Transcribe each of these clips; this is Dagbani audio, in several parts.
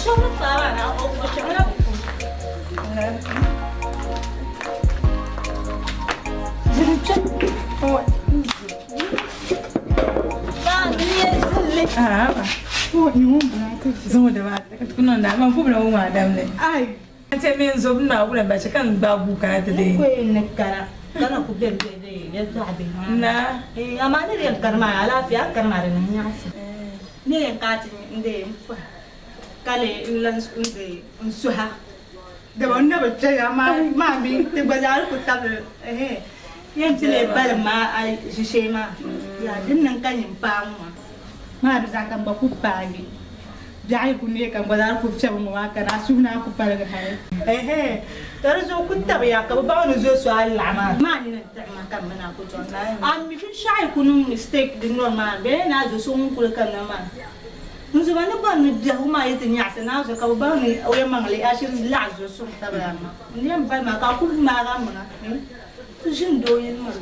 So ni paai maa na o chaŋla bɛ puuni. Amaa ni di yɛn kani maa alaafee a ni kani maa di niŋ nyaɣisim. Ni yɛn ka a ti n-deei m-pɔhi ka lee n-lan n-deei n-suhi a. Dama n na bi kpɛya maa maa mi ti gba zaa ni ku tabili ɛhɛn yɛn ti lee balim ma a ʒishee maa. Yaa din niŋ ka nyin paai ŋɔ maa. Maa di zaa ka n gba ku paagi. Biɛɣu yi ku neei ka n gba zaa ku fiɛbi ŋɔ maa ka a suhu naan ku paligi hali. Ɛhɛn ka di zuɣu ku tabiya ka bɛ baŋ ni zo so a laɣa maa. Maa nini n-tiɣi ma ka m mini a ku chaŋ. A mi binshɛɣu yi ku niŋ mistake di noli maa bee ni a zo so ŋun kuli kanna maa. N zuba ni bɔri ni biɛhigu maa yi ti nyaɣisi ni a zo ka bɛ baŋ ni o yɛlimaŋli a shiri laɣi zo suŋ tabili a maŋ. N yɛn bali maa ka a kuli maagi a maŋa ti ʒini doo yili maa.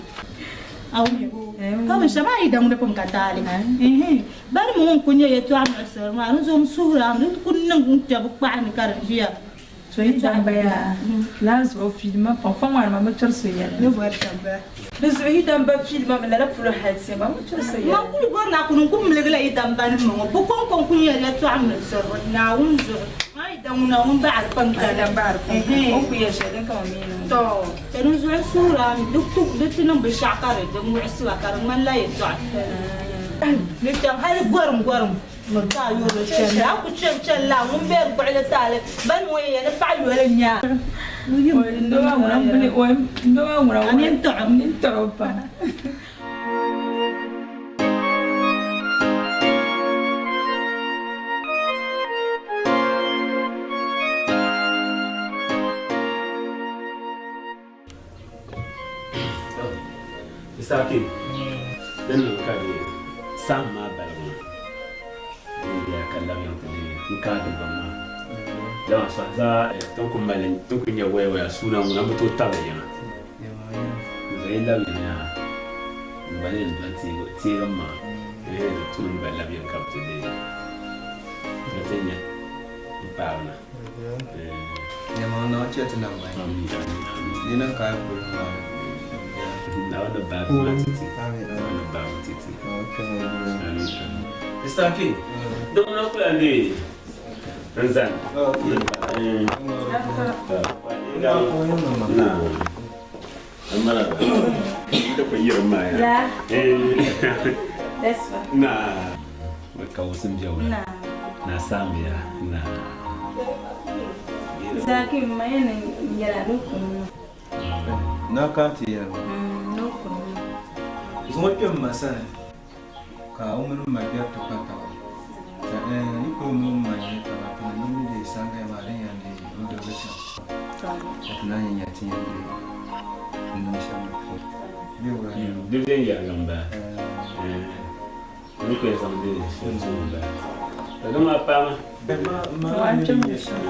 A wumya? Ka binshɛɣu maa yi daŋ di pun ka taali. Bani mi ŋun kuli nyɛ yɛltɔɣa muɣisiri maa di zuɣu n suhiri a mi di kuli niŋ n kpɛ bɛ kpaɣa ni ka di ʒiya. So yi daŋ ba yaa lala zuɣu fiili ma pam fɔŋ maa ni ma mi kpɛri so yɛli. Ni bɔri shɛm bala. Di zuɣu yi daŋ ba fiili ma mi lala polo hali ti ma mi kpɛri so yɛli. Man kuli bɔri ni a kuli n kuli miligi la yi daŋ ba nim ŋɔ bɛ kɔŋko n kuli nyɛla yɛltɔɣa muɣisirigu Naawuni zuɣu maa yi daŋ ŋuna ŋun baɣiri pam kani. Yi daŋ baɣiri pam kani. O ni kuli yɛli shɛli din kama mi niŋ. Tɔ! Ka di zuɣu n suhiri a mi di ti niŋ binshɛɣu ka di muɣisi ba ka di ŋmanila yɛltɔɣa. Ni chaŋ hali gɔrim gɔrim. Miri ka a yuri chani. A ku chani chani la, ŋun be n-kpuɣi li taali, bɛ ni ŋun yɛn ni paɣ yoli n-nya a. A nini tiɣi o. Isaki, din niŋ ka di saɣim maa baligi maa, din biɛya ka labi yaŋ ti di n kaai di baŋ maa. Dama sɔhi zaa ti ni ku mali ti ni ku nya waya waya suuna ŋuna n bi tooi tabili yiŋa. N zaŋ yi labi yiŋa yaha n gba ni yɛn doli teegi m maŋa ehe di tu ni n gba labi yiŋ ka bi ti deei ka ti nya n paagi na. Nɛma naɣ chɛ ti naŋgban yi niŋ ka a yi kuli maa Naawuni baagi ma titi. Naawuni baagi titi. Isaki, di ŋuna kula ne n zani. Na ka ti yɛli ŋɔ. Zuŋɔ kpɛm ma sani ka o mini m ma gbɛri ti kpa taba. Ka yi kuli mini m ma nya taba ti ni niŋ mi sangaya maa din yɛn deei nudirigu chaŋ. Ka ti naan yi nya ti yɛn deei n-niŋ shɛm di puuni. Bɛ wula ni Di viɛnyɛliŋga m-bala. Ni ku yɛn zaŋ deei shɛli zuɣu m-bala. Ka di maa paai ma. Mali binshɛɣu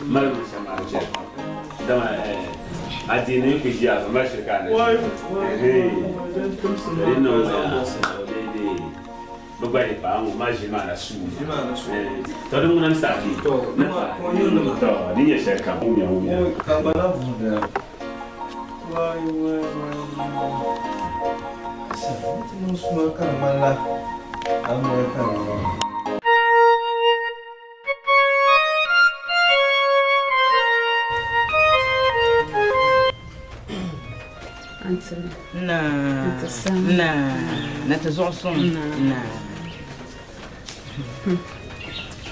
maa di chɛ dama adiini yi ku ʒiya a mali shili ka a na ʒi. Di niŋ ŋɔ yaa bɛ gba yi paai ŋɔ maa ʒili maa na suui to di ŋuna n-saɣi di to di nyɛ shɛli kam. Na ti zuɣu suŋ na.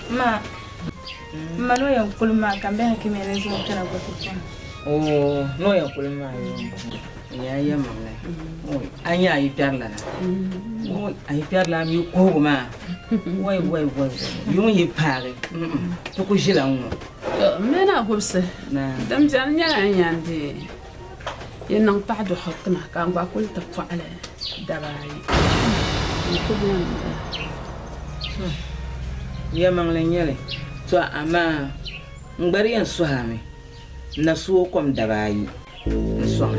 Ma, ma ni o yɛn kuli maa ka n bɛni kimiya ni zuŋɔ kpɛna gɔti pɔhim. Oo, ni o yɛn kuli maa yoo, n yaa yɛlimaŋli. Oi, a nya a yikpɛrilana. Oi, a yikpɛrilana mi kuhigu maa. Wai, wai, wai, wai, yuŋ yi paagi, ti ku ʒila ŋ-ŋɔ. To, m mi ni a hubisi. Din beni nyɛla n yɛn di yi niŋ paɣ dɔɣi tima ka n gba kuli ti pɔɣili daba ayi. N ku beni m-bala. Yɛlimaŋli n-nyɛ li. To amaa n gba di yɛn sɔhi a mi, n na su o kom daba ayi n-sɔŋ a.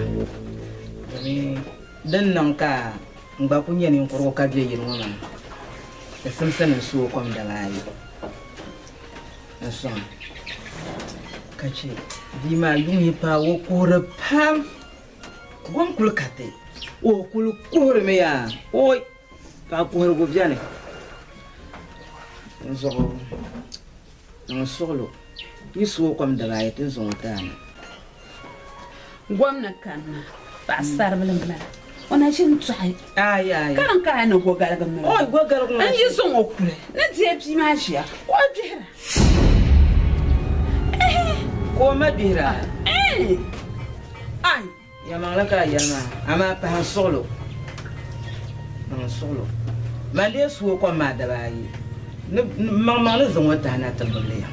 Domin din niŋ ka n gba kuli nyɛ ninkurugu ka be yili ŋɔ maa, di simsi ni n su o kom daba ayi. N sɔŋ ka chɛ bia maa yuŋ yi paai o kuhiri pam. Gom kuli ka ti o kuli kuhirimi yaa oi paɣa kuhirigu beni n zuɣu niŋ suɣulo yi su o kom daba ayi ti ni zaŋ o ti a na. Gom ni kanna paɣasaribili m-bala o na ʒini tɔɣi Ayi ayi. ka niŋ ka a ni gogaligi mini o. Oi gogaligi maa N yi zaŋ o kuli ni deei bia maa ʒiya ka o gbihira. Ka o ma gbihira? Ɛɛn! Ai! Yɛlimaŋli ka a yɛli maa, amaa pahi n suɣilo. Niŋ n suɣilo. Man dee su o kom maa daba ayi. Ni maŋmaŋ ni zaŋ o tahi na ti gbibili ya.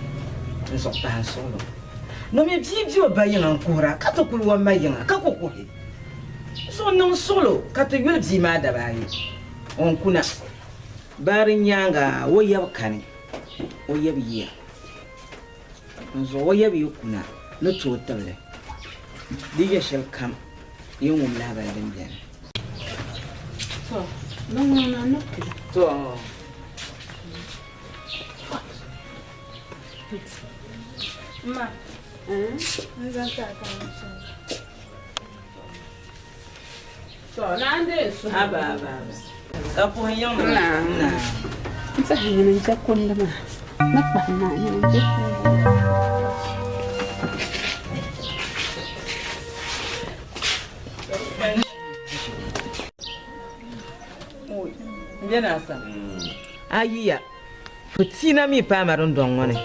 N zuɣu pahi n suɣilo. Domi bia be o ba yiŋa n-kuhira ka ti kuli o ma yiŋa ka ku kuhi. Zuɣu niŋ suɣilo ka ti yuli bia maa daba ayi. O ni kuna. Baari nyaaŋa o yab kani, o yab yiya. N zuɣu o yab yi kuna ni ti o tibili. Di yɛ shɛli kam yi wum lahibali din beni. To, di ŋuna ni kuli. To. Ma, n zaŋ ti a ka n shɛli. To, naa n-deei suhu. Haba, haba, haba. Ka puhi yiŋ mi. Naa. Naa. N tiɛhi nyini n-je kundi maa. Ni kpahi naa nyini n-je kundi maa. N be naa sani. A yiya, fitiina mi paai ma dundɔŋ ŋɔ ni.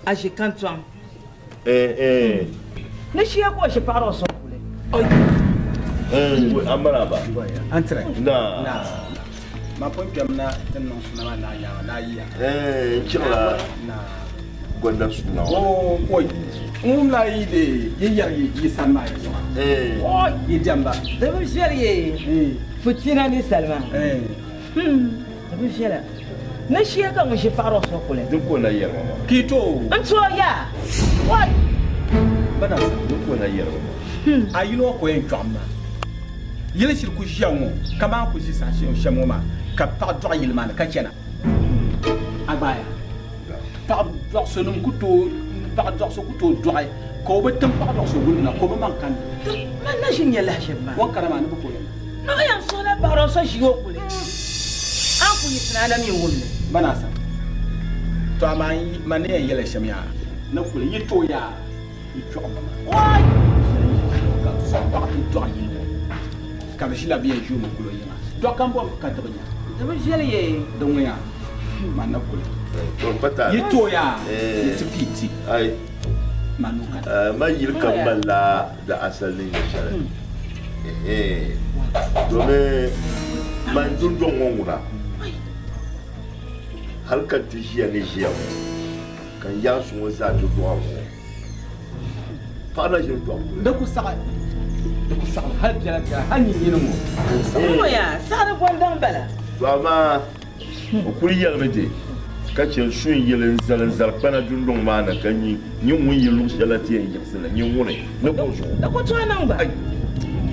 A ʒi kantɔŋ. Ni shia ka o ʒi paɣiri o suhu kuli. Amaraba. Antire. Na. Na. Ma pun kpɛmina ti niŋ suna maa naa nyaanga naa yiya. N chaŋla Na. gonda suna ŋɔ. Oo oi. N wumla yi de yi yɛri yi sani maa yɛltɔɣa. Oi yi diɛmba. Di bi viɛli ye fitina ni salima. Di bi viɛla. Ni shia ka ŋun ʒi paɣiri o suhu kuli. Din ka o na yɛri ma maa. Ka yi to. N ti o ya. Oi. Bana sa. Din ka o na yɛri ma maa. A yili o ka o yɛn chɔɣim maa. Yili shiri ku ʒiya ŋɔ kaman ku ʒi saha shɛm ŋɔ maa ka paɣa dɔɣi yili maa ni ka chana. A gbaaya. Paɣa dɔɣisonim ku tooi, paɣa dɔɣiso ku tooi dɔɣi ka o bi tim paɣa dɔɣiso wulim na ka o bi maŋ kanna. Man na ʒi n-nyɛ lahiʒibu maa. O ni kana maa ni bi ka o yɛn. Ni o yɛn suhila paɣa dɔɣiso ʒi o kuli. A ni ku yiɣisina a na mi n-wum li. Bana sa. To amaa man ni yɛn yɛli shɛm yaa ni kuli yi tooi yaa yi chɔɣim ma maa. Oi! Ka so paɣa ti dɔɣi yili ŋɔ ka bɛ ʒila bɛ yɛn ʒi o mi kuli o yiŋa. Dɔɣi kam bɔbi ka ti bi nya. Di bi viɛli ye. Di ŋɔ yaa man na kuli. To n pa taali. Yi tooi yaa yi ti pii ti. Ai. Man o kana. Ma yili kam malila di asali ni nyɛ shɛli. Domin man dundɔŋ ŋɔ ŋuna hali ka ti ʒiya ni ʒiya ŋɔ ka n yaansi ŋɔ zaa ti dɔɣi ŋɔ paɣa na ʒini dɔɣi kuli. Di ku saɣi di ku saɣi hali biɛla biɛla hali nyin yini ŋɔ. Ŋɔ yaa saɣiri gɔndaŋ bala. To amaa o kuli yɛlimi ti ka chɛ su n yili n zali n zali kpana dundɔŋ maa ni ka nyi nyin ŋun yi luɣ shɛli la ti yɛn yiɣisi na nyin ŋuni ni bɔ zuɣu. Di ku tooi niŋ gba.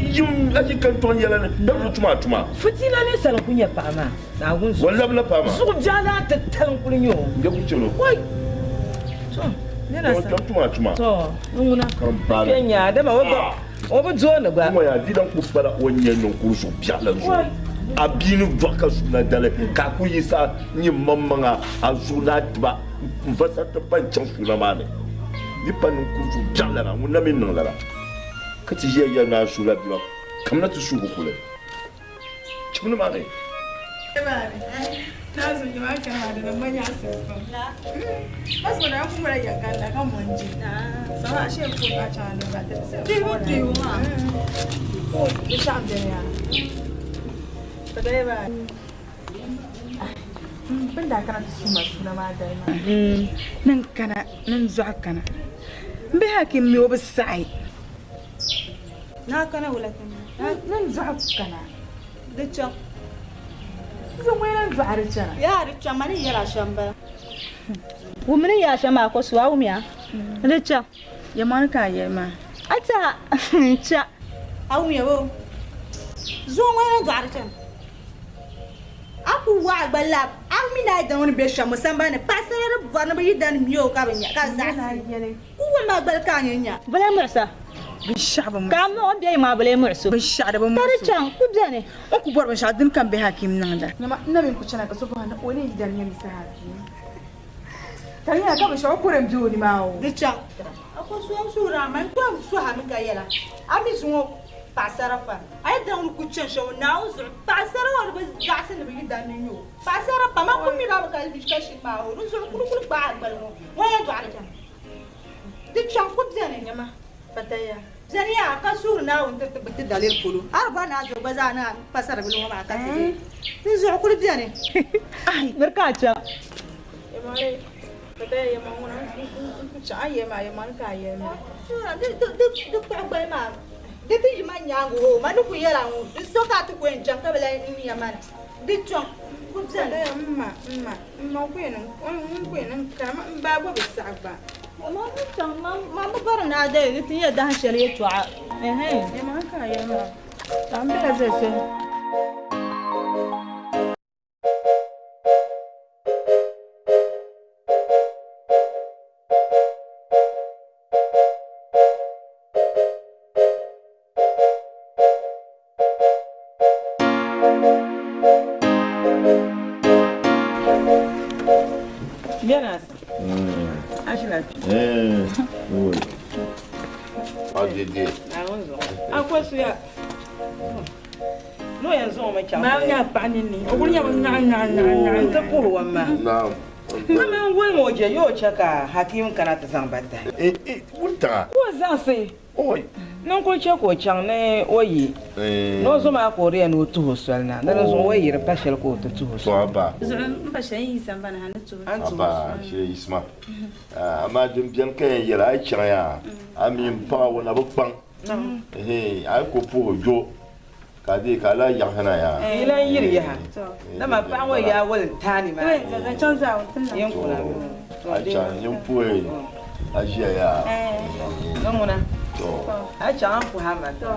Yim a yi ka n tɔŋ yɛla ni bɛ bi tuma a tuma. Fitiina ninsal n-ku nyɛ paɣa maa. Naawuni zuɣu. O labila paɣa maa. Zuɣu biɛɣu daa ti tali n-kuli nyɛ o. N je ku chɛl o. Oi! To, nina sa. Tɔŋ tuma a tuma. To, n ŋuna. Ka n baani. Kpe nya, dama o gba, o bi dooni gba. Ŋɔ yaa, di dan ku kpala o ni yɛn niŋ kuli zuɣu biɛɣu la zuɣu. A bia ni dɔɣi ka zuɣu na dali, ka a ku yi sa nyɛ maŋmaŋa a zuɣu ni a tiba n-va sariti pa n-chaŋ suuna maa ni. Di pa niŋ kuli zuɣu biɛɣu lana, ŋun na mi niŋ lala. Ka ti ʒiya yɛli ni a suhila bia maa, kamina ti suhi kuli. Chim ni maa ni. Bin daa kana ti suma suna maa dali maa. Nin kana, nin zɔɣu kana. N bihi a ki mi o bi saɣi. Naa kana wula ti mi? Nin zɔɣu kana. Di chaŋ. Zaŋ ŋɔ nin zɔɣu di chana. Yaa di chaŋ, mani yɛra shɛm bala. Wummi ni yɛra shɛm maa ko su a wumya. Di chaŋ. Yɛmɔni ka a yɛli maa. A tiɛha n cha. A wumya bo. Zuŋɔ ŋɔ nin zɔɣu di chana. A ku waɣa gba lab a mi ni a yidana ŋɔ ni be shɛm ŋɔ sambani ni paɣasara di bɔri ni bɛ yidana mi o ka bi nya ka zaɣisi ku wum a gbali ka a nini nya. Bɛ lahi muɣisa. Binshɛɣu bi Ka a muɣi o bɛ maa bɛ lahi muɣisi o. Binshɛɣu di bi Ka di muɣisi o. chaŋ ku beni. O ku bɔri binshɛɣu dini kam bɛ Hakim niŋda. Nyama, n na mi n-ku chana ka so bɔhi ni o ni yidana nyɛ Mr. Hakim. Ka di nyɛla ka binshɛɣu o kore m-be o ni maa o. Di chaŋ. A ku suhi n suhuri a ma, n tom suhimi ka yɛla, a mi zuŋɔ paɣisara fa, a yi daŋ ni ku chani shɛm ŋɔ Naawuni zuɣu, paɣisara ŋɔ di bi zaɣisi ni bɛ yi daŋ ni nya o. Paɣisara pam, a ku mi ba bi ka ka shini maa o, di zuɣu kuli kuli gbaai a gbali ŋɔ, ŋɔ yɛn dɔɣiri chani. Di chaŋ ku beni. Nyama, fataya. Beni ya ka suhiri Naawuni tiri ti bi ti daliri polo. A di bɔri ni a zuɣu gba zaa ni a pasara bili ŋɔ maa ka ti di. Din zuɣu kuli beni. Miri ka a chaŋ. Di kpuɣi gbali maa di ti yi ma nyaaŋa hoo, ma ni ku yɛl a ŋɔ, di so ka a ti ku yɛn chaŋ ka bi lahi nya ma na. Di chaŋ ku beni. Ma mi bɔri ni a dali ni ti nya dahin shɛli yɛtɔɣa. Yo che ka Hakim kana ti zaŋ ba tahi. Wuntaŋa. Ka o zaŋsi. Niŋ kuli che ka o chaŋ ni o yi. Ni o zo maa ka o di ya ni o tuhi o soli na. Di ni zuɣu o yi di pa shɛli ka o ti tuhi o soli. To aba. Zuɣu n pa shɛli n yi sambani ha ni tuhi. Aba, shee yisima. Amaa din beni ka yɛn yɛli a yi chaŋ yaa, a mi m paɣa o na bi kpaŋ. A yi ku puhi o jo ka dee ka a lahi yaɣisi na yaa. Yi lan yiri yaha. Dama paɣa ŋɔ yaa wali taani maa. Yin kuna. A chaŋ yin puhi a ʒiya yaa. Ni ŋuna. To. A chaŋ a puhi a ma. To.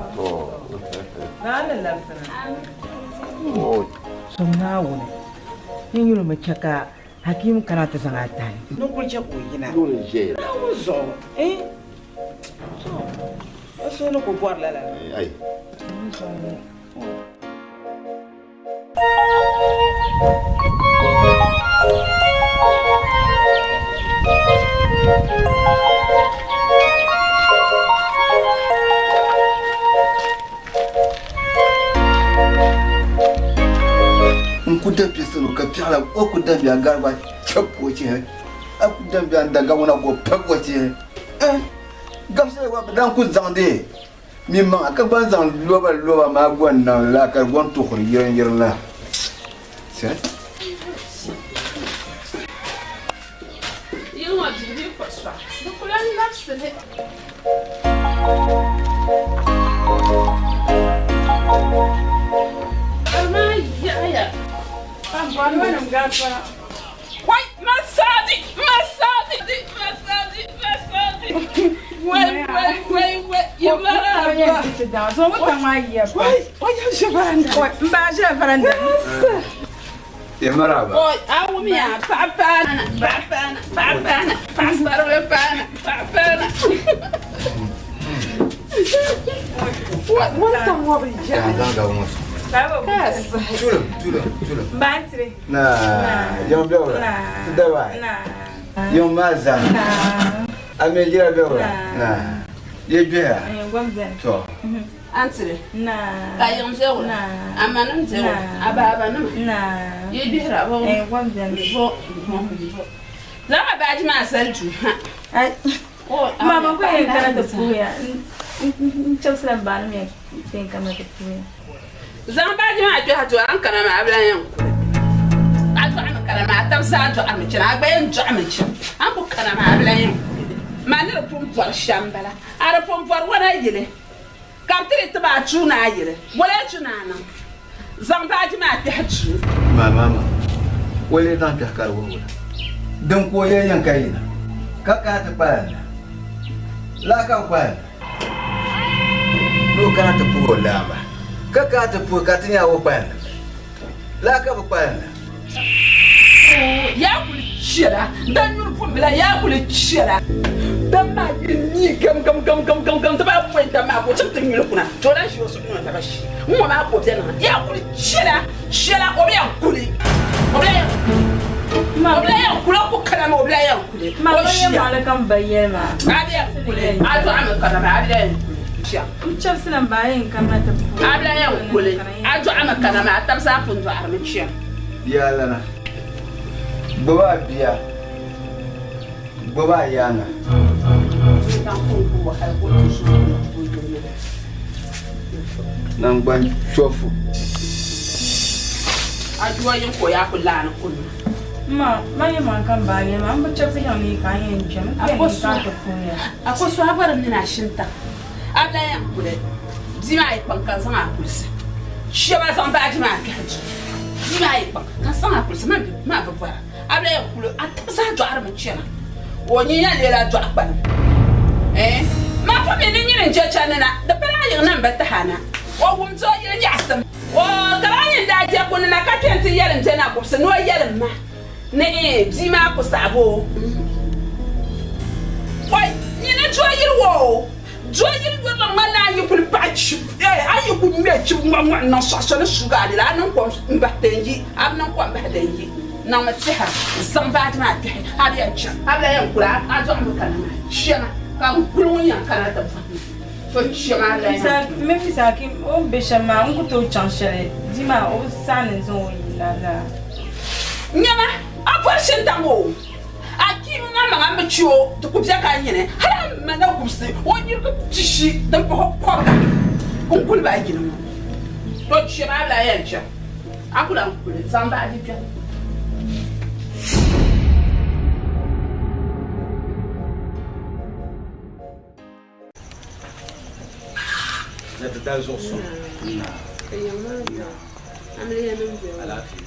Naa ni labisina. Som Naawuni. Yin yuli mi chɛ ka Hakim kana ti zaŋ a tahi. Ni kuli chɛ ka o yina. Loori ʒɛya la. Naawuni zuɣu. To. O suhu ni ku bɔri lala. Ai. N ku dabiɛ salo ka piɛɣu la o ku dabiɛ gari gba chɛbu o chihi a ku dabiɛ n daga ŋuna ka o pabi o chihi gabisili gba bi dan ku zaŋdi mi maŋa ka gba zaŋ loba loba maa gɔn niŋ la ka di gɔn tuɣiri yirin yirin la. Marhaba. Oi, awumia, papana, papana, papana, pasarwe pana, papana. Wani tan wa bi ja. Tulum, tulum, tulum. Bantire. Na, yom bewra. Tudawai. Yom maza. Ame jira bewra. Na. Ye jwa. To. Antire. Na. Ka yim zewu. Na. Amanim zewu. Na. Ababanim. Na. Ye bihira bo. Gwamzani. Bo. Zama baaji maa sali duu ha. Ai. Mama ko yen kana ta puya. N chɛbisila n baani mi ten kana ta puya. Zaŋ baaji maa kpɛha duu an kana maa a bi lan yɛn kuli. A dɔɣimi kana maa a tabi zaa dɔɣimi chana a gba yɛn dɔɣimi chana an ku kana maa a bi lan yɛn kuli. Maa ni di pun bɔri shɛm bala a di pun bɔri wana yili ka bi tiri ti ba a chuu ni a yili wala chu ni a niŋ zaŋ baaji maa kpɛhi duu. Ma mama. Wale zaŋ kpɛhi ka di wuhi wula. Din ka o yɛn yɛn ka yina ka kana ti kpalim na. Laa ka bi kpalim na. Ni o kana ti puhi o laamba ka kana ti puhi ka ti nya o kpalim na. Laa ka bi kpalim na. Yaa kuli chɛla dan nyuri bumbila yaa kuli chɛla dan maa yi ni gam gam gam gam gam gam ti baa pɔi dan maa ka o chaŋ ti nyuli kuna ti o lahi ʒi o zuɣu ni o naba ʒi n ŋɔ maa ka o bɛ niŋ yaa kuli chɛla chɛla o bi yɛn kuli o bi yɛn o bi yɛn kuli o ku kana maa o bi yɛn kuli o ʒiya a bi yɛn kuli a dɔɣimi kana maa a bi yɛn kuli N chɛbisila m ba a yɛn kanna ti puhi. A bi yɛn kuli a dɔɣimi kana maa a tab zaa pun dɔɣirimi chɛna. Bia lana, gbubi a bia, gbubi a yaaŋa. Naŋgban chɔfu. A dua yin ka o yaa ku laani kuni ma. Ma, ma yɛ maa ka m ba yɛli ma, m bi chɛbisi yiŋ ni ka a yɛn kpɛmi, m yɛn ni ka a ti puhiya. A ko so a bɔri mini a shintaŋ. A bi lahi yɛn kuli bia maa yi kpaŋ ka n zaŋ a kulisi. Shɛba zaŋ baaji maa kpɛhi duu. Bia maa yi kpaŋ ka n zaŋ a kulisi maa bi bɔra. A bi lahi yɛn kuli a taba zaa dɔɣirimi chana. O nyin yɛn leela dɔɣi kpalim. Ɛɛn ma pun mi ni nyini n-je chani na, di pala a yiŋ na m-bi tahi a na. O wum ti o yili nyaɣisim. O ka maa nyin daa je kuni na ka kpe nti yɛli m be na gubisi ni o yɛlim ma ni ɛɛn bia maa ku saɣi ba o. Oi! Nyini dɔyili wo! Dɔyili yurilim ŋmanila a yi kuli paɣi chib, eh, a yi kuli ŋme chib ŋɔŋ n-niŋ sɔɣisɔ ni suga a lila, a niŋ kom m-bahi din yi, a bi niŋ kom bahi din yi. Niŋmi tɛha zaŋ baaji maa kpɛhi, a bi yɛn chaŋ, a bi lahi yɛn kuli a dɔɣimi kana maa chana, ka n kuli ŋun yɛn kana ti bɔhi ma, to chama a bi lahi yɛn kuli. Mini Misaki o ni be shɛm maa, n ku tooi chaŋ shɛli, di maa o bi saɣi ni n zaŋ o yi la zaa. Nyama, a bɔri shintaŋ o. A kpiimi ŋɔ maŋa mi chi o di ku bɛ ka nyini hali a ma na gubisi o niriba pishi din pahi o kɔbiga n kuli ba yini ŋɔ to chɛ maa bila yɛn chaŋ a ku lahi kuli zaŋ baaji kpɛhi. Ni ti dali zuɣu suŋ. Alaafee.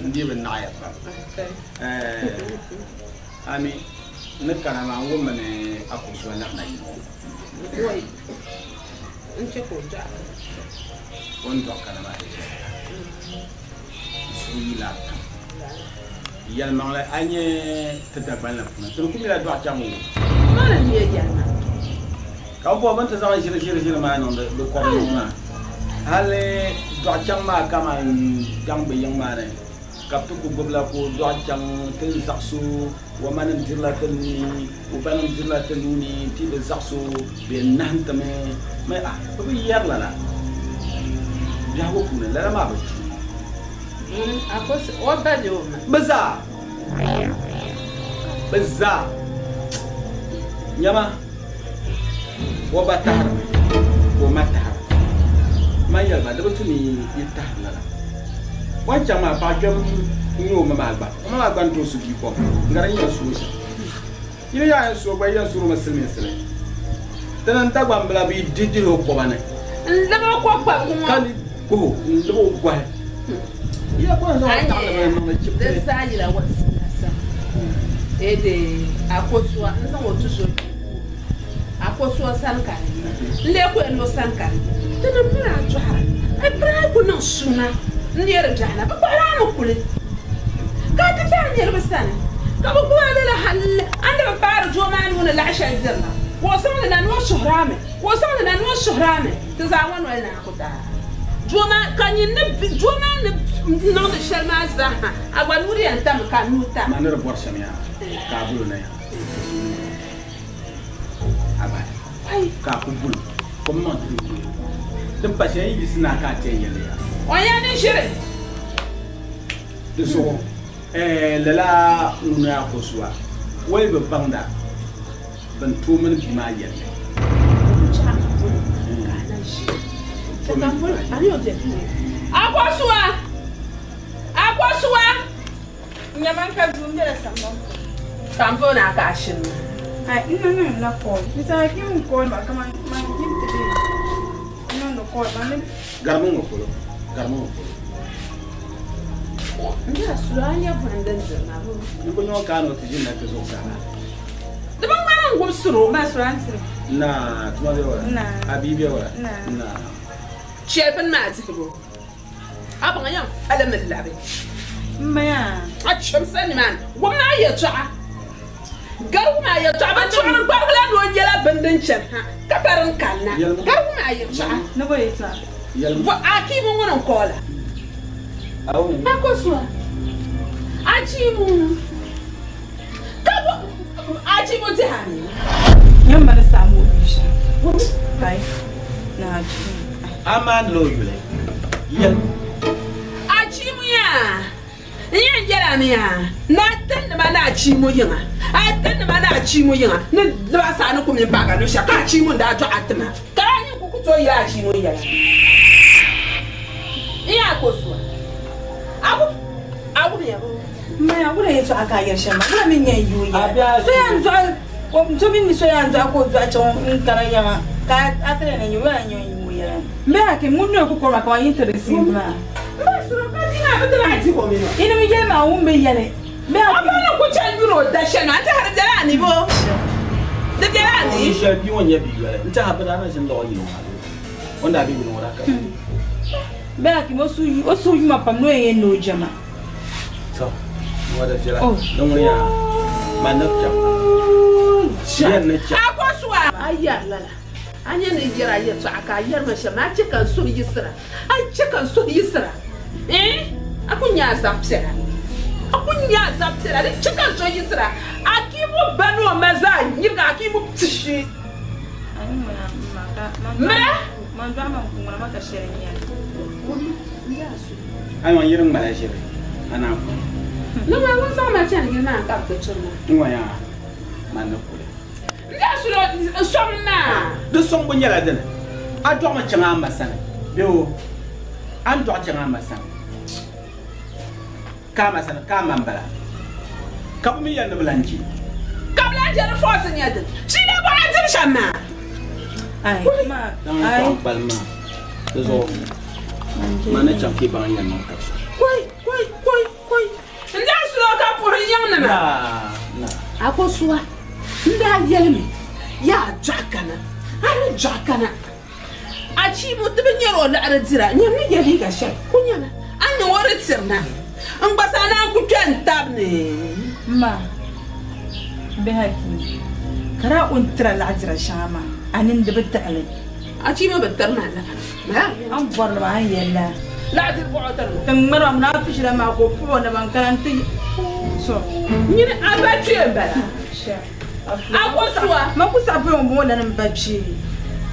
N dii bi naɣiya pam. Ami, n ni kana maa n wummi ni a ku zo labina yili ŋɔ. O ni dɔɣi kana maa di chɛ ka n suhu yila pam. Yɛlimaŋli a nya ti Dagban la puuni, ti ni ku mila dɔɣi chaŋ o. Ka bɛ bɔhi bɛ ni ti zaŋ ʒiri ʒiri ʒiri maa niŋdi di kɔbu niŋ maa. Hali dɔɣi chaŋ maa kaman daŋ bɛ yiŋ maa ni ka bɛ ti ku gbubila ka o dɔɣi chaŋ ti ni zaɣis o, o ma nim dirila ti nuu ni, o ba nim dirila ti nuu ni, ti bi zaɣis o, bɛ yɛn nahim ti mi. Mi a, bɛ bi yɛri lala biɛhigu puuni, lala maa bi tu. Bɛ zaa, bɛ zaa, nyama, o ba tahirimi ka o ma tahira. Man yɛli ba, di bi tu ni yi tahiri lala. O ni chaŋ maa, paɣ kpɛm n-nyɛ o ma maa gba. O ma maa gba ni tooi su bia kom n-gari n yɛn su o shɛm. Yi ni yaa yɛn su o gba, yi yɛn suri o mi silimiinsili. Ti ni Dagbambila bi yi dihi o kɔba ni. N-lab o kɔkparigu ŋɔ. Ka ni guhi o, n-lab o gɔhi. Yi yaa kɔŋ zaŋ o taɣili bini n-niŋdi chibiti. Di zaa yila wasinga sani. Eede Akosua n-zaŋ o tuzo kpe Akosua sani ka di yi. N-lee ku yɛn ni o sani ka di yi. Ti ni mini a dɔɣira, a bira yi ku niŋ suna n-leeri biɛɣu na, bɛ kpuɣila a ni kuli ka a ti be a niriba sani, ka bɛ gbubi a lala hal a ni bi paari doo maa nuu ni laɣ shɛli diri la, ka o zaŋ li na ni o suhir a mi, ka o zaŋ li na ni o suhir a mi, ti zaa ŋɔ noli ni a ku daai doo maa, ka nyin ni doo maa ni niŋdi shɛli maa zaa ha, a gba nuu di yɛn tami ka a nuu tam. Maa ni di bɔri shɛm yaa, ka a bol o na yaa. A bahi ka a ku bol o, kom maŋ ti di yuya. Din pa shɛli yi yiɣisi na ka a ti yɛn yɛli ya. O nya ni ʒiri. Di zuɣu lala ŋun a Akosua o yi bi baŋda bɛn tooi mini bia maa yɛlli. Akosua! Akosua! Nyama n ka duu m bela sambani puuni. Ka m booni a ka a shini ma. Ai, n na niŋ la call. Di saha kim n call ma kaman man kim ti be n niŋdi call ma ni. Garimi ŋɔ polo, garimi ŋɔ polo. N daa suli a nya buɣim din diri ma boo. N ku niŋ ka a ni o ti ʒini na ti zuɣusaa maa. Di bi ŋmani n wumsir o. Ma suli a ni tiri. Naa, tuma be wala? Naa. A bia be wala? Naa. Naa. Chɛli bini maa dihibu. A baŋ yɛn falimi labi. A chimsa nimaani. Wum maa yɛtɔɣa. Garigu maa yɛtɔɣa. Bɛ tuɣiri gbarigu la ni o nyɛla bini din chani ha ka pa din kanna. Garigu maa yɛtɔɣa. Bɔ Akiimu ŋuni n-koola? Akosua, Achiimu, ka bɔ Achiimu dihi a mi? Nyamma ni saɣim o bia shɛm. Ai, ni Achiimu. A maanila o yuli. Yɛlimu. Achiimu yaa, n yɛn yɛl a mi yaa, ni a tinima ni Achiimu yiŋa, a tinima ni Achiimu yiŋa ni libasa a ni ku mini paagi a luɣ shɛli, ka Achiimu n-daa dɔɣi a ti ma. Ka a nyin ku ku tooi yɛli Achiimu yɛla. N yaa ka o suwa. A ku, a wumya bɔ? Maya, wula yɛtɔɣa ka a yɛri shɛm maa? Wula mi n-yɛn yi o yɛla? So yɛn dɔɣi, so mini so yɛn dɔɣi ka o dɔɣi chaŋ n-kana yiŋa ka a ti yɛn nyɛ wula n-yɛn yi o yɛla? M be Hakim, ŋun noli ku kɔri maa kaman yi ni ti di siindi maa. M ba Suro, ka di maa bi ti lahi dih o mi maa. Yinim yɛli maa wum bi yɛli. M be Hakim. A ba ni ku chani yuri o da shɛli maa, n tɛha di bela a ni bɔ? Di bela a ni? O yi shɛli bia ŋɔ n-nyɛ bia yoli. N tɛha bɛ daa na ʒini lɔɣu yili ŋɔ maa zuɣu. O ni daa be yili ŋɔ daa ka bia. M be Hakim, o suhu yuma pam ni o yɛn yɛn ni o jɛma. To, ŋɔ di viɛla. Di ŋuni yaa, man ni chaŋ. Yɛn ni chaŋ. A ko suwa. A yɛri lala. A nya ni yɛri a yɛtɔɣa ka a yɛri ma shɛm, a chɛ ka n suhu yiɣisira. A chɛ ka n suhu yiɣisira. Ɛɛn, a ku nya a zab piɛla. A ku nya a zab piɛla. Di chɛ ka n suhu yiɣisira. Akimu ba ni o ma zaa nyirigi Akimu pishi. Mira. A yi ŋɔ yiri ŋmala ʒiri, a naan kuli. Ni ŋɔ ŋun zaŋ ma chani yili maa ka bɛ ti tiri ma. N ŋɔ yaa, man ni kuli. N daa suli o sɔŋ maa. Di sɔŋbu nyɛla dini? A dɔɣimi chaŋ a ma sani bee o? A ni dɔɣi chaŋ a ma sani ka a ma sani ka a ma m-bala, ka bɛ mi yɛli ni bɛ lan je. Ka bɛ lan je di fɔɔsi nyɛ dini? Fiila bɔɣa diri shɛm maa. Daŋ n tɔɣi kpalim maa di zuɣu man ni chaŋ ka yi baŋ n yɛn niŋ tab shɛm. Kɔi, kɔi, kɔi, kɔi. N daa suli o ka puhi yiŋnima. Akosua, n daa yɛlimi, Yaa dɔɣi kana, a ni dɔɣi kana, achiimu ti bi nyari o liɣiri dira, nyam ni ye liiga shɛli ku nyama, a ni niŋ o di tiri na, n gba zaa naan ku kpe n-tab ni. M ma, m bihi ayi, ka daa o ni tira laɣidira shɛŋa maa, a nini di bi tiɣi li. Achiimu bi tiri ma liɣiri. A ni bɔri li maa, a ni yɛli la. Laɣidiri buɣi o tiri ma. Tiŋ ŋmari maa, munaafichi la maa ka o puhi o naba n-kana nti so. Nyini a ba kpee m-bala. A ko suwa. Man ku saɣi pɔi ŋun bɔŋɔ la ni m ba kpee.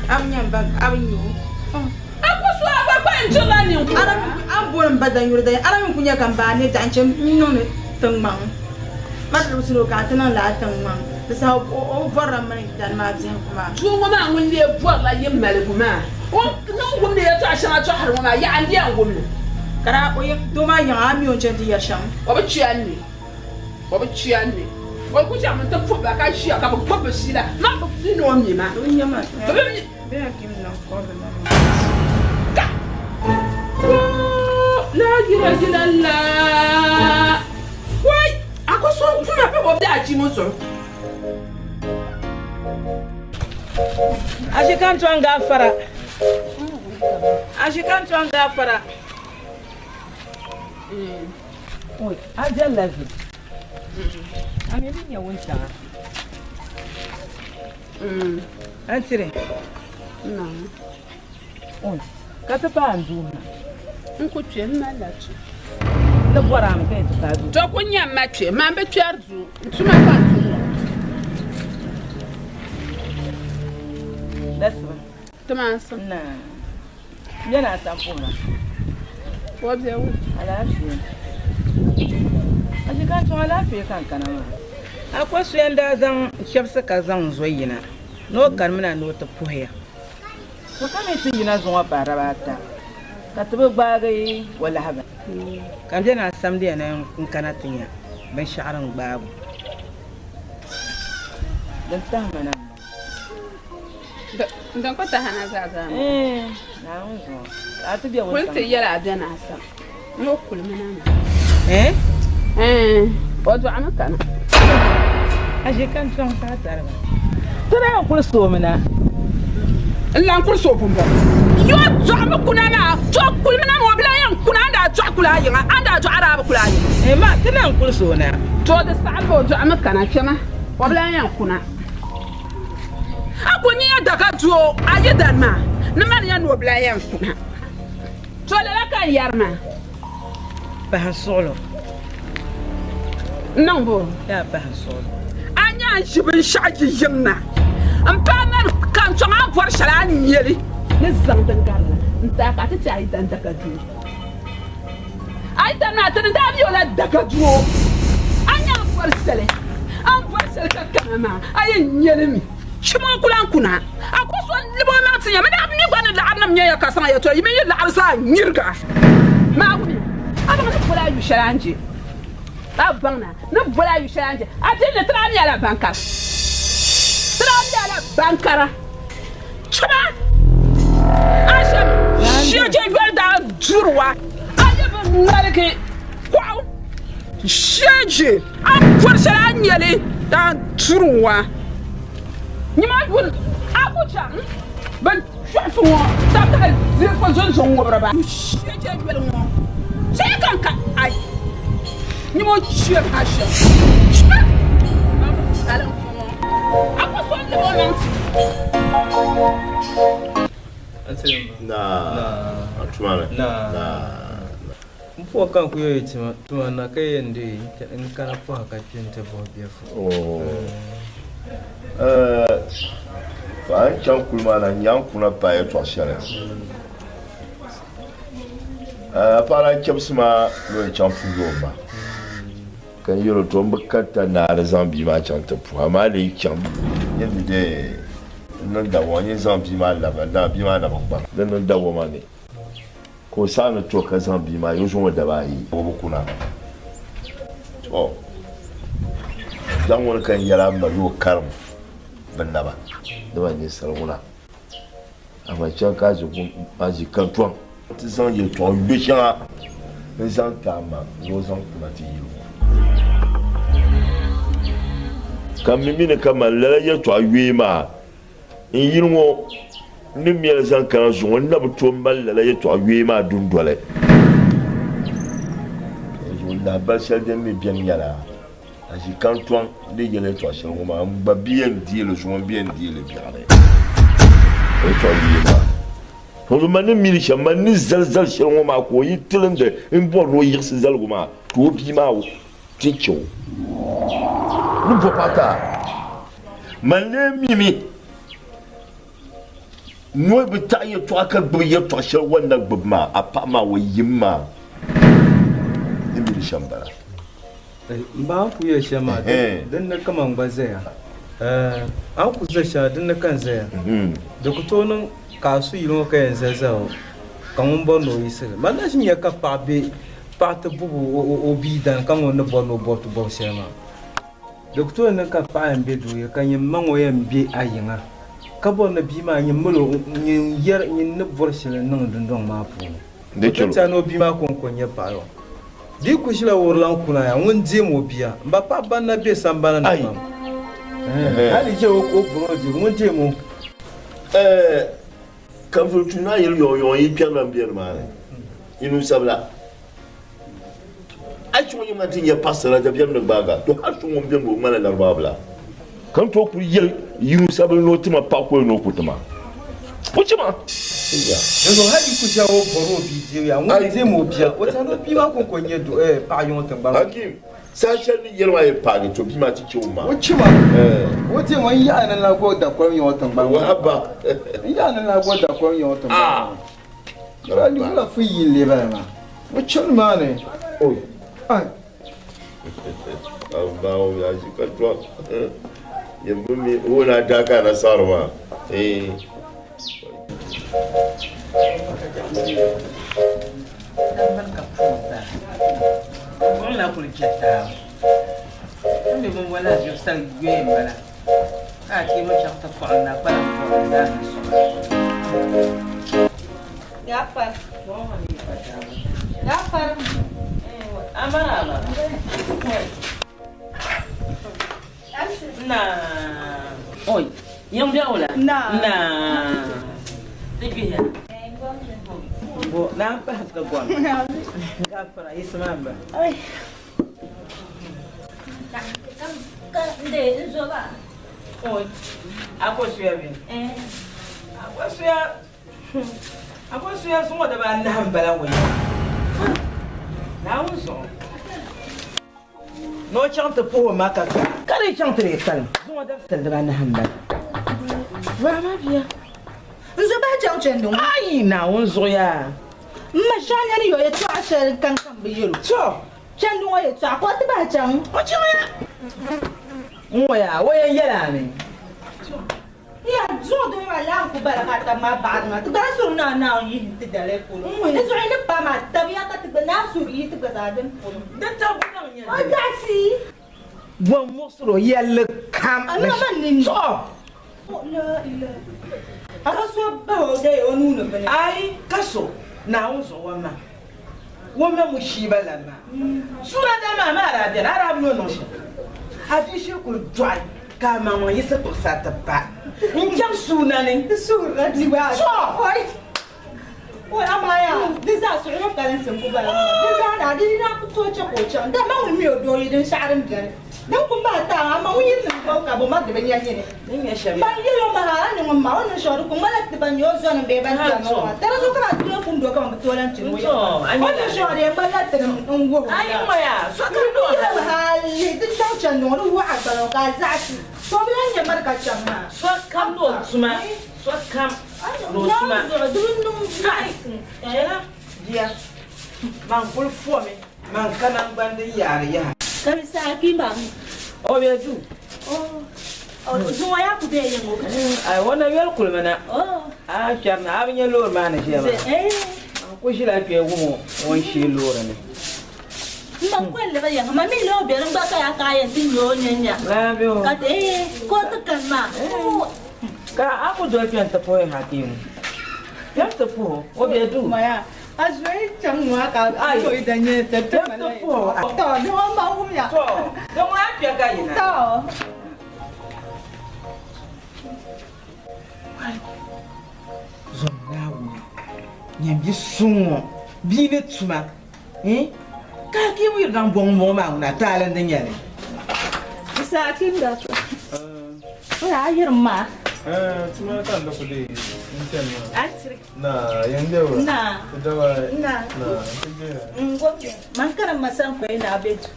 A bi nya m ba, a bi nya o. A ko suwa a gba kpa n-dirila ninkura. A ni booni m ba danyuri danya, a na mi ku nya ka m ba a ne daɣi n-chɛ n-niŋdi tiŋgbaŋ. Ma di bi o ka a ti niŋ lala tiŋgbaŋ. Di saha o bi bɔrila m mini dani maa biɛhigu maa. Doo ŋɔ maa ŋun lee bɔrila yi maligu maa, o ni wumdi yɛtɔɣ shɛŋa tɔhiri ŋɔ maa, yaɣa n-di yɛn wum li? Ka daa o doo maa yiŋa, a mi o ni chani ti yɛri shɛm? O bi kpi a ni. O bi kpi a ni. O ku chaŋmi nti puhi ba ka ʒiya ka bɛ gbubi bɛ fiila. Man bi mi ni o mi ma. Bɛ bi mi. Ka la yila yila la. Wai! A ku so kuma pa o biɛhi chimu zuɣu. Ashikantuan gafara. Ashikantuan gafara. Oi, a viɛlila vi. A mi bi nya wuntaŋa. An tiri. Oi, ka ti paai n duu ha. N ku kpe, m malila kpe. N ni bɔri a mi ka yi ti paai duu. To ku nyam ma kpe, man bi kpɛri duu, n tuma ka n tumda. Dasiba. Timaansi. Naa. N beni a sani puhira. O be wula? Alaafee. A je ka n chaŋ alaafee ka n kana maa. A ko soya n-daa zaŋ chɛbisi ka zaŋ n zo yina ni o kanimina ni o ti puhi ya. To ka mi ti yina zuŋɔ paai daba ata ka ti bi gbaagi o lahabali. Ka m beni a samdiya ni n kana ti nya binshɛɣu din gbaag o. Din tahi ma na m-bɔŋɔ. Din ku tahi na zaa zaa maa. Naawuni zuɣu ka a ti be Kuli ti wuntaŋ. yɛli a beni a sani ni o kulimi na maa. Eh? O dɔɣimi kana. A ʒi ka n chaŋ ka a tariga. Ti daa kuli soomina. N lan kuli so pumpɔŋɔ. Yo dɔɣimi kuna maa, to kulimi na mi o bi lan yɛn kuna, a ni daa dɔɣi kuli a yiŋa, a ni daa dɔɣi a daa bi kuli a yiŋa. Ee ma, ti lan kuli so na. To di saɣim ba o dɔɣimi kana kpɛma, o bi lan yɛn kuna. A kuli nyɛya daka doo a yidan maa ni mani ya ni o bi lan yɛn kuna. To lala ka n yɛri maa. Pahi n suɣulo. N niŋ bo? Yaa pahi n suɣulo. A nya n ʒi binshɛɣu yi yiŋ na m-paai mani ka n chaŋ a ni bɔri shɛli a ni nya li ni zaŋ din gari la n-ti a ka a ti ti a yidan daka doo. A yidan maa ti ni daa mi o la daka doo. A nya a ni bɔri shɛli, a ni bɔri shɛli ka kana maa a yɛn nya li mi. Chim o ku lan kuna. A ku so n-lib o maŋ ti nya. Mi daa mi gba ni laɣirinim nya ya ka saŋa yɛtɔɣa yi mini yi laɣiri zaa nyiriga. Maawuni, a baŋ ni boli a yu shɛli a ni je. A baŋ na ni boli a yu shɛli a ni je. A dini ni ti daa mi a la baŋkara. Ti daa mi a la baŋkara. Chima, a shɛm shɛje yoli daa duri wa. A yi bi ŋmaligi kɔɣu shɛje a ni boli shɛli a ni nya li daa duri wa. Nyima yuli a ku chaŋ bɛ chɔɣisi ŋɔ tabitahi diriba zunzuŋ ŋubiri ba. Shɛje yoli ŋɔ chɛ ka n ka ai nyima o chɛm ha shɛm. Chima alinfu ŋɔ a ku so n-lib o maŋ ti. Naa, a tuma ni. Naa. M puhi ka n ku yɛli tuma na ka yɛn deei n kana pɔha ka kpe nti buhi biɛfu. A ni chaŋ kuli maa na n-nya n kuna paai yɛtɔɣ shɛli. A paɣa daa chɛbisi ma ni o yɛn chaŋ puhi o ma. Ka n yɛl o, Tɔ m bi karita ni a di zaŋ bia maa chaŋ ti puhi, amaa a lee chaŋ nyin di dee n-niŋ daboma, nyin zaŋ bia maa labina, dama bia maa na bi kpaŋ. Di niŋ daboma ni ka o saɣi ni to ka zaŋ bia maa yi o zaŋ o daba ayi o bi kuna. Tɔ! Zaŋ ŋuni ka n yɛli a ma ni o karim bɛ naba, dama n ninsal ŋuna. Amaa chaŋ ka a ʒi kantɔŋ nti zaŋ yɛtɔɣ yo shɛŋa n-zaŋ ti a ma ni o zaŋ kuna ti yili ŋɔ. Ka m mi mi ni kaman lala yɛtɔɣ yoya maa N yili ŋɔ ni mɛli zaŋ kana zuŋɔ, n na bi tooi mali lala yɛtɔɣ yoya maa dundoli. Dinzuɣu lahibali shɛli din mi beni nyɛla, a ʒi kantɔŋ di yɛli yɛtɔɣ shɛli ŋɔ maa, m gba bi yɛn deei li zuŋɔ, m bi yɛn deei li biɛɣuni. Yɛtɔɣ yoya maa. Dinzuɣu man ni mi li shɛm, man ni zali zal shɛli ŋɔ maa ka o yi tilindi m-bɔri ni o yiɣisi zaligu maa, ka o bia maa ti chɛ o ni bɔ paɣa Man lee mimi ni o bi taɣi yɛtɔɣa ka gbubi yɛtɔɣ shɛli o ni na gbubi maa, a paɣa maa o yim maa ni mi di shɛm bala. M ba, a ni kul yɛli shɛm maa, din ni ka man gba zaya. A ni kul za shɛli, din ni ka n zaya. Di ku tooi niŋ ka a su yili ŋɔ ka yɛn zali zali o, ka ŋun bɔri ni o yiɣisi li. Man na ʒi nya ka paɣa be paɣa ti bɔbi o bia dani ka ŋun ni bɔri ni o bɔbi ti bɔbu shɛli maa. Di ku tooi niŋ ka paɣa yɛn be duu ya ka nyin ma ŋɔ yɛn be a yiŋa, ka bɔri ni bia maa nyin mali o nyin yɛri nyin ni bɔri shɛli niŋ dundɔŋ maa puuni. O ti tɛhi ni o bia maa kɔŋko n-nyɛ paɣa ŋɔ. Di yi ku ʒila wurilan kuna ya, ŋun deem o bia. M ba paɣa ban na be sambana ni pam. Hali yi je o bɔri o dibu, ŋun deem o. Ka vuli tuun a yili yɔŋyɔŋ yi kpɛrila m-be nimaani, yi nunsabila. A yi chaŋ yiŋa ti nya paɣisara dabiɛm ni gbaag a, to hal so ŋun beni o ŋmanila laribaŋ bila. Ka n tooi kuli yɛli Yinusa bila ni o ti ma paɣ koli ni o ku ti ma. O chɛ ma. Dinzuɣu hal yi ku ʒiya o bɔri o bia deebu yaa, ŋun deem o bia, o tɛhi ni o bia maa kɔŋko n-nyɛ paɣ yiŋɔ tiŋgbani ŋɔ. Hakim, saha shɛli ni yɛli maa yɛn paagi, to bia maa ti chɛ o ma. O chɛ ma. O deem o, n yaɣi ni n lahi go dakolim yiŋɔ tiŋgbani ŋɔ. Wahaba. N yaɣi ni n lahi go dakolim yiŋɔ tiŋgbani ŋɔ. Kara wula fu yi n-lee bala maa? O chani maa ni. Oi. Ai. Bawo ya ʒi ka tɔ. Yɛn bi mi o na daa ka na saɣiri maa. Eh. Buɣim na kuli kpɛ taaba. N mi binwala zuɣusaa yoya m-bala. Ka a teemi chaŋ ti kpuɣi n nakpala m-puhi n zaa ni sɔŋ. Gaafar. Gaafar. Amara. Na. Oi, yɛn biɛɣu la? Na. Na. Ti gbihiya. Bo naan pahi ti gom. Gafara yiɣisimi m ba. Ka n de n zo ba. Oi, a ko suya bɛ? A ko suya a ko suya zuŋɔ daba anahi m bala ŋɔ ya. Naawuni zuɣu. Ni o chaŋ ti puhi o ma ka ka ka di chaŋ ti dii kpalim zuŋɔ dabisili daba anahi m bala. Vahima bia. N zo bahi chaŋ chandi ŋɔ. Ayi Naawuni zuɣu yaa. M ma shɛŋa nyɛ ni yo yɛtɔɣa shɛli n kan ka m bi yɛl o. To. Chandi ŋɔ yɛtɔɣa ka o ti bahi chaŋ. O chaŋ ya. N ŋɔ yaa, o yɛn yɛl a mi. Ya zuŋɔ doo maa laa n-ku bala ka a tab maa baɣiri maa. Ti gba suhiri ni a Naawuni yihi n-ti dali polo. Di zuɣu yi ni paai maa tabiya ka ti gba naan suhiri yi ti gba zaa dini polo. Di tabbu daŋ nyɛ O zaɣisi. Bom muɣisiri o yɛlli kam. A niŋ ma nini. Zuɣu. O la ilaha. A ka so bahi o daya o nuu ni bini. Ayi, ka so Naawuni zuɣu o ma. O ma mushiiba lan maa. Suuna dali maa maa daa beni, a daa bi nya o niŋ shɛm. A bia shiri kul dɔɣi ka a maŋmaŋ yiɣisi kpuɣisi a ti ba n-chaŋ suuna ni. Ti suhirila bia gba. Tɔ! Oi! Oi, amaa yaa, di zaa suɣilo kalinsi n-ku bala maa. Di zaa naa, di yi naa ku tooi chɛ ka o chaŋ. Dama ŋun mi o doo yi dinshɛɣu din beni. Din ku bahi taaŋa, amaa ŋun yi niŋ gbaŋ ka bɛ mari di bi nya nyini. Din nyɛ shɛm Ban yɛl o ma ha, a ni ŋun ma o ni niŋ shɛli di ku ŋmanila ti ban nyɛ o zɔnim bee ban chani o maa. Di zuɣu ka ban tooi kun do kaman bɛ tooi lan chani o ya maa. O ni niŋ shɛli di yɛn ŋmanila ti ni n-wuhi o yaa. N ku yɛl o ha lihi di chaŋ chandi ŋɔ di waɣa gbana o ka a zaɣisi. To bi lan nya mari ka chaŋ maa. Sokam ni o tuma, sokam ni o tuma. Naawuni zuɣu di bi niŋ zaɣisi. Bia, man kul fomi. Man ka naŋgbani din yaari yaha. Ka di saha kpiimba. O be duu. O zuŋɔ yaa ku be yiŋ o. Ai, o na yoli kulimi na. O. A kpɛri na, a bi nya loori maa ni ʒiya maa. Man ku ʒila kpe wum o o ni shee loori ni. M ba koli ba yiŋa, ma mi loori be din gba ka yaa ka a yɛn ti nya o nya nya. Laa be o. Ka ti, ka o ti kani maa. Ka a ku doli kpe nti puhi Hakimu. Kpɛm ti puhi o, o be duu. A zoyi chaŋ ŋɔ ka a zoyi da nyɛ ti ti ma la tɔ di ŋɔ ma wumya tɔ di ŋɔ a kpɛ ka yina tɔ. Zom Naawuni nyɛ bi suŋ ŋɔ bia ni tuma ka a kii yiri daŋ bɔŋ bɔŋ maa ŋuna taali n di nyɛli. Isa Akinda o yaa yiri maa. Tuma ka n di kuli n chani maa. A tiri. Na, yɛn bɛ wa. Na. Ti daba. Na. Na, ti jɛya. N gombe. Man kana ma san koyi na be du.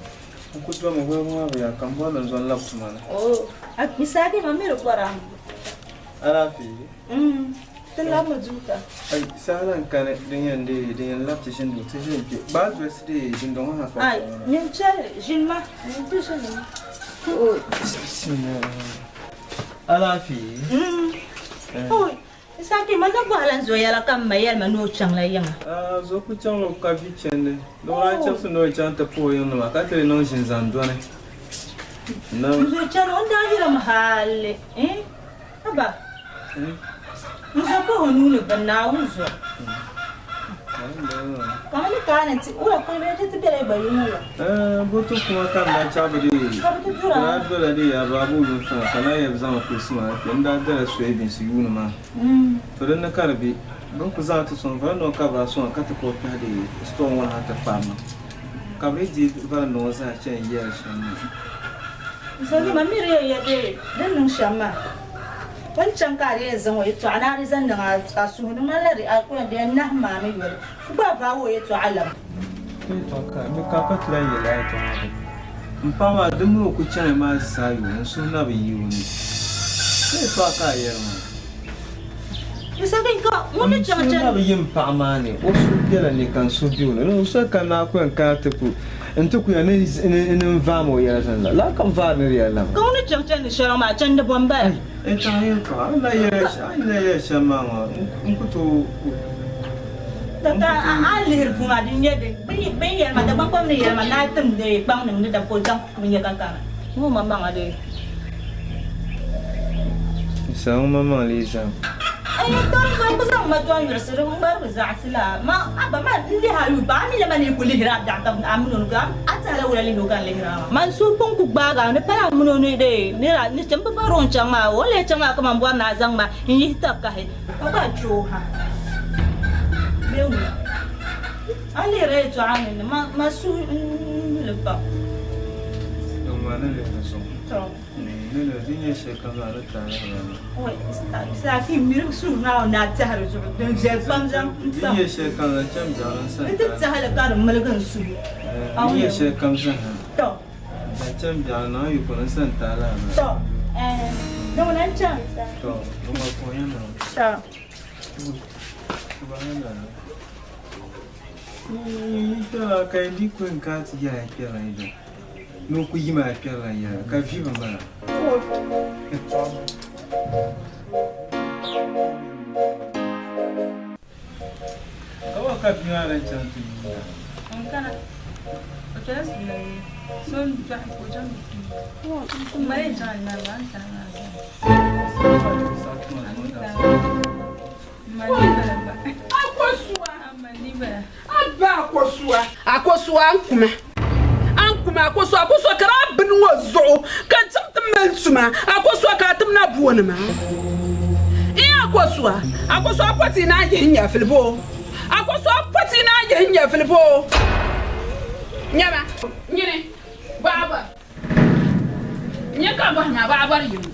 N ku dɔmi wɛbu maa bi ya ka n bɔri ni n zɔn labi tuma ni. Oh, a misali ma miri bɔra. Alaafee. Ti labi mi duu ka. Ai, saha lan kani din yɛn deei din yɛn labi ti ʒini duu ti ʒini kpe. Baa dolisi deei dindɔŋ ŋɔ ha ka Ai, nyin chɛli ʒini ma. Nyin ti ʒini ma. Oh, bismillah. Alaafee. Oi, Isaki, man na bɔhila n zo yɛla ka m ma yɛli ma ni o chaŋla yiŋa. Zo ku chaŋla o ka vi chandi. Di daa chɛbisi ni o chaŋ ti puhi o yiŋnima ka ti di niŋ ʒini zaŋ dɔni. N zo chani o ni daa yɛli mi hali, Aba, n zo pahi o nuu ni bini Naawuni zuɣu. Ka mi ni kaani ti wula kuli bee ti ti bela yi gba yiŋa la? Bɛ ti kuma ka n daa chaɣ bi deei. Ka bɛ ti dura. Bɛ daa dola di yaa baabu lunsuŋa ka na yɛli zaŋ kulisi maa kpe. N daa dala soya binsi yuuni maa. To din ni ka di be, bɛ ni ku zaŋ ti sɔŋ vari noo ka bɛ daa sɔŋ ka ti kpuɣi kpɛhi di store ŋɔ ha ti kpaai ma. Ka bɛ yi deei vari noo zaa chani yɛli shɛm maa. Zoli ma miri ya ya bee din niŋ shɛm maa. O ni chaŋ ka a di yɛn zaŋ o yɛtɔɣa ni a di zaŋ niŋ a suhu ni ŋmanila di a ku yɛn di yɛn nahim maa mi yoli. Ku gba vaai o yɛtɔɣa lam. Yɛtɔɣa ka mi ka pa tila yɛli a yɛtɔɣa maa bɛ. M paɣa maa di mini o ku chani maa zaa yo, n suhu na bi yi o ni. Ka yɛtɔɣa ka a yɛri maa? N suhu na bi yi m paɣa maa ni, o suhu bela ni ka n suhu be o ni. O soli kanna a ku yɛn kana ti ku n-ti ku ya ni n vaam o yɛla zani la. Lala ka bɛ vaari ni di yɛla la maa. Ka ŋun ni chaŋ chandi shɛli ŋɔ maa, chandi bɔ m-bala? Ai, n taɣi yɛltɔɣa, a ni na yɛli shɛm maa ŋɔ, n ku tooi Ka a lihiri puu maa, di nyɛ din bɛ ni yɛli ma, Dagbaŋ kpam ni yɛli ma ni a tim di kpaŋnim ni dab ka o zaŋ ku nyɛ ka kana. Ŋɔ maŋmaŋa lee. N saha ŋɔ maŋmaŋ lee zahim. Ai tor zaŋ ku zaŋ ma tɔn yuɣisiri n ŋmari bi zaɣisi la ma aba ma n lihi a yu ba a mi la ma ni ku lihira a biɛɣu ka a mini o ni ka a tɛhila wula lihi o ka n lihira maa man suhu pun ku gbaagi a ni pala a mini o ni dee nira ni ti m bi bari o n chaŋ maa o ni lee chaŋ maa kaman bɔri ni a zaŋ ma n yihi tab kahi ka gba kpe o ha bee ŋuna a lihira yɛltɔɣa ni ni ma suhu n li pam. Din ŋɔ ni lihiri zuɣu. Tɔ. Ni lihiri di nyɛ shɛli kam zaa di taali bala. Oi, Safi miri suhu Naawuni ni a tɛhiri zuɣu din viɛli pam zaŋ Di nyɛ shɛli kam zaa cham biɛɣu n sani N ti tɛhili ka di miligi n suhu. Di nyɛ shɛli kam zaa ha. Tɔ. Zaŋ cham biɛɣu ni a yi kɔŋ n sani taali bala. Tɔ. Ɛɛh, ni ŋuna n-chaŋ. Tɔ, din ŋɔ kɔŋ ya na. Tɔ. Yi ka yi di ku n ka ti yɛla kpɛrila yi dini ni o ku yi maa kpɛrila yɛla ka vi bi mala. Ka wa ka bia maa lan chaŋ ti yuunda? N kana o kpɛla suuna ni so n dɔɣi ka o chaŋ ti tuui n mali chaŋ ni maa n kana maa zaa. Akosua Akosua n kuma an kuma Akosua Akosua ka daa bini ŋɔ zuɣu ka n chaŋ ti mali tuma Akosua ka a tim na booni ma n Akosua Akosua pɔti naan yihi nyɛvili bo Akosua pɔti naan yihi nyɛvili bo nyɛma nyini baaba nyɛ ka bɔhi ma baaba di yini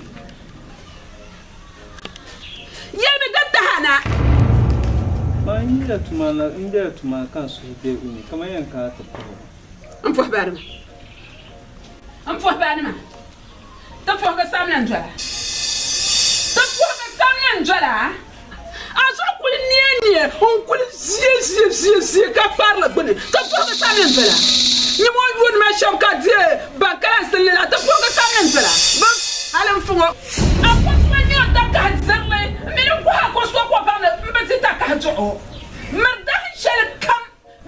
Yɛlimi ka taha na. Ma n yila tuma na, n bela tuma ka n suhu be ni kaman yɛn kana ti puhi o. M puhi baanima. M puhi baanima. Ti puhigi samli n-dola. Ti puhigi samli n-dola. A zuɣu kuli neei neei n-kuli ʒie ʒie ʒie ʒie ka kparili gbuni. Ti puhigi samli n-dola. Nyam o yuuni ma shɛm ka deei ban kana n-silli la. Ti puhigi samli n-dola. Bɛ hali n-fuŋ o. Akosua nyɛ o takahi zirili mini gɔhi Akosua ka o baŋ ni m bi di takahi duɣu. Miri dahin shɛli kam,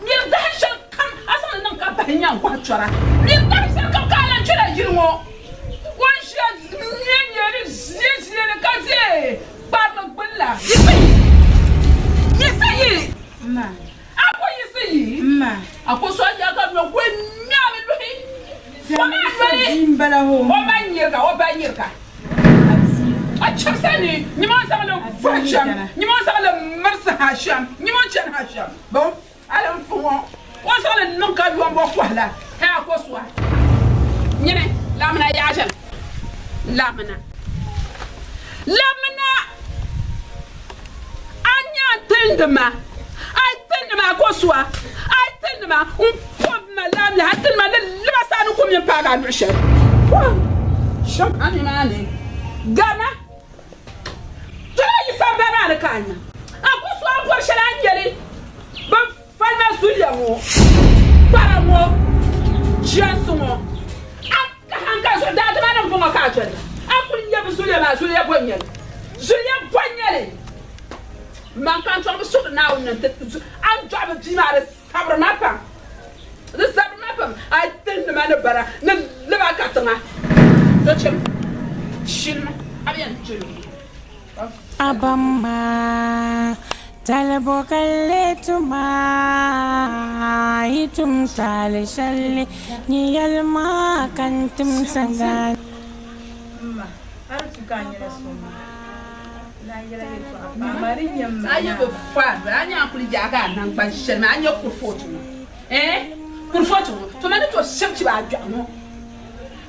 miri dahin shɛli kam a zaŋ li niŋ ka bahi nyaŋ gɔhi chɔra. Miri dahin shɛli kam ka a lan kpɛla yili ŋɔ. O ni ʒiya nyɛ nyɛli ʒie ʒieli ka deei kparili gbuni la. Yiɣisi yi! Yiɣisi yi! A ko yiɣisi yi! Akosua nya ka nyo kuli ŋmɛmi luhi. O maa noli, o ba nyirika, o ba nyirika. A chibisa ni nyima o zaŋ li vuhi shɛm, nyima o zaŋ li mirisi ha shɛm, nyima o chani ha shɛm. Bɛ hali n-fu ŋɔ, o zaŋ li niŋ ka yombo kɔhi la. Hɛ a ko suwa. Nyini, labimina yaɣiʒiɛm. Labimina. Labimina! A nya n tilindi ma. A yi tilindi ma a ko suwa. A yi tilindi ma n pɔbi ma laamli. A tilindi ma ni liba saa ni kum yɛn paagi a luɣ shɛli. Shɛm a nimaani gana. Tɔla yi sambani maa ni ka a nya. A ku so a bɔri shɛli a ni nya li. Bɛn fali ma zuliya ŋɔ, kpara ŋɔ, jɛnsi ŋɔ. A kahi n ka zuɣu daadama nim bɔŋɔ ka a doli ba. A kuli nya bɛ zuliya maa, zuliya bɔ n-nyɛ li? Zuliya bɔ n-nyɛ li? Man ka n tɔŋ bi suhiri Naawuni ni nti a ni dɔɣi bɛ bia maa di sabiri ma pam. Di sabiri ma pam. A yi tilindi ma ni bara ni lib a katiŋa. To chim shini a bi yɛn tuli o. Abamma, talibo ka lee tuma, yi tum taali shɛli, nyin yɛlima ka n tim saŋgani. Mma, a di tu ka a nyɛla so maa. A yi bi fa a nya kuli yaagi a naŋgban shɛli maa, a nya kurifootu ŋɔ eh kurifootu ŋɔ to ma ni to shɛb chibi a gbiɛɣu ŋɔ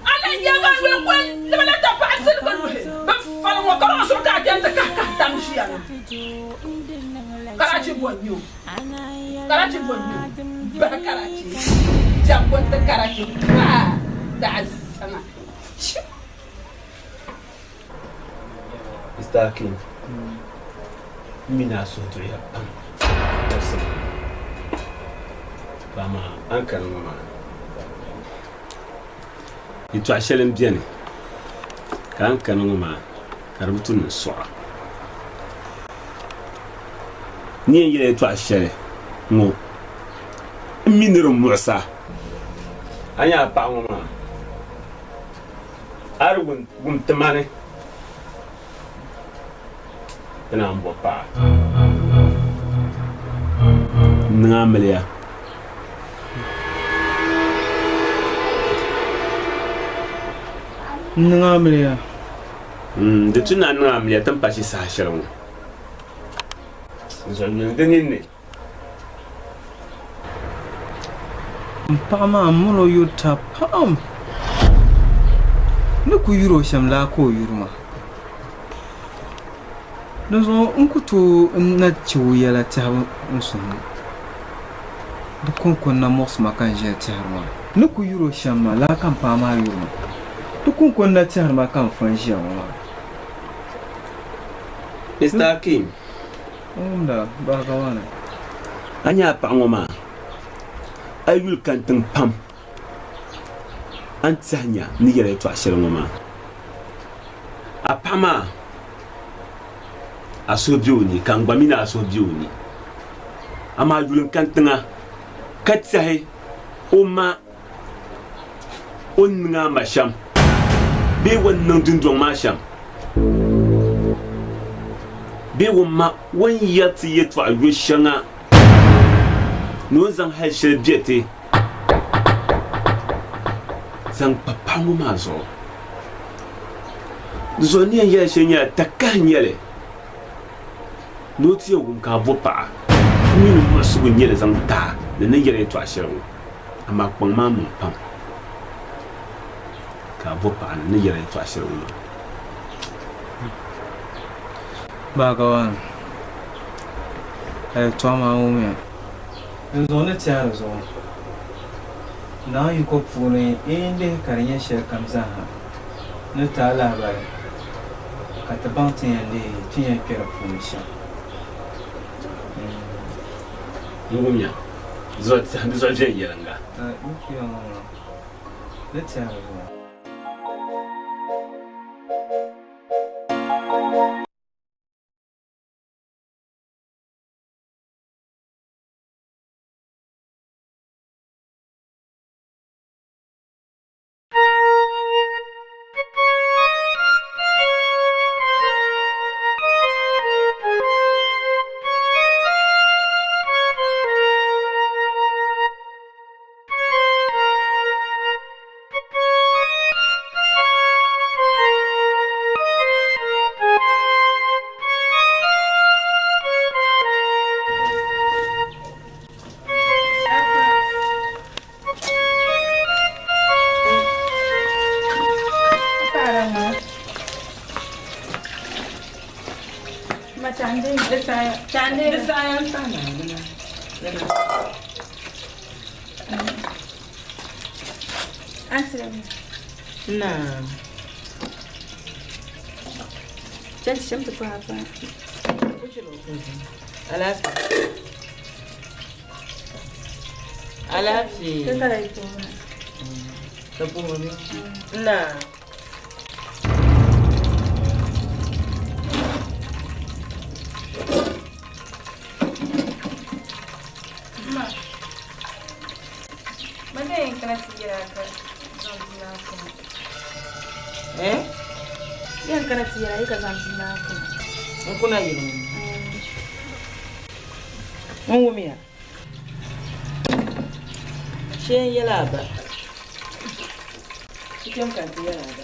a lan yaagi a noli kuli libi la tapaɣa ziligu luhi bɛ fali ŋɔ ka di zuɣu ka a kpɛm ti kahi kahi tam ʒiya maa Karachi bɔ n-nyɛ o Karachi bɔ n-nyɛ o bahi Karachi jɛŋbu n-ti Karachi paa daɣisama chim. Mr. Akin, m mi ni a suhu duɣiya pam dabisili ŋɔ to amaa a ni kani ŋɔ maa yɛtɔɣ shɛli m-beni ka a ni kani ŋɔ maa ka di bi tu ni n sɔɣ a. N ni yɛn yɛli yɛtɔɣ shɛli ŋɔ m mi ni di muɣis a. A nya a paɣa ŋɔ maa? A di wum ti ma ni. Ti naan bo paɣa. N niŋ amiliya. N niŋ amiliya. Di tu ni a niŋ amiliya ti ni pa shi saha shɛli ŋɔ. N zuɣu yuli di ninni. M paɣa maa m mini o yuri tab pam. N ni kul yuri o shɛm laa ka o yuri ma. Dinzuɣu n ku tooi na chɛ o yɛla tɛhibu n suhu ni. Di kɔŋko n-na muɣisi ma ka n ʒiya tɛhiri maa. N ni kul yuri o shɛm maa, laa ka m paɣa maa yuri ma. Di kɔŋko n-na tɛhiri ma ka n fa n-ʒiya ŋɔ maa. Mister Akeem. N wumda Baagawaani. A nya a paɣa ŋɔ maa, a yi yuli kantiŋ pam, a ni tɛhi nya n ni yɛli yɛtɔɣ shɛli ŋɔ maa. A paɣa maa, a suhu be o ni, ka n gba mi ni a suhu be o ni. Amaa yuli n kantiŋa ka tɛhi o ma o ni niŋ a ma shɛm bee o ni niŋ dundɔŋ maa shɛm bee o ma o ni yɛri ti yɛtɔɣ yo shɛŋa ni o ni zaŋ hal shɛli bɛ ti zaŋ kpa paɣa ŋɔ maa zuɣu. Di zuɣu ni yɛn yɛli shɛli nyɛla takahi n-nyɛ li ni o ti yɛn wum ka a bo paɣa n mi ni muɣisigu n-nyɛ li zaŋ ti a ni ni yɛli yɛtɔɣ shɛli ŋɔ. Amaa kpaŋ maa maŋ pam ka a bo paɣa ni ni yɛli yɛtɔɣ shɛli ŋɔ maa. Baagawan, a yɛtɔɣa maa wumya. N zuɣu ni tɛhiri zuɣu, Naawuni yiko puuni n yi lihi ka di nyɛ shɛlikam zaaha ni ti a lahibali ka ti baŋ ti yɛn lihi ti yɛn kpe di puuni shɛm. N wumya. Di zuɣu viɛnyɛliŋga. Ni tɛhiri zuɣu. Naam. Alaafee. Alaafee. Ka puhiri. Naam. Ma. Ma ne yɛn kana ti yɛra ka zaŋ bia maa kuna. Eh? Yɛn kana ti yɛra yi ka zaŋ bia maa kuna. N kuna yili ŋɔ. N wumya. Shee n yɛla a ba. Kpɛm ka n ti yɛla a ba.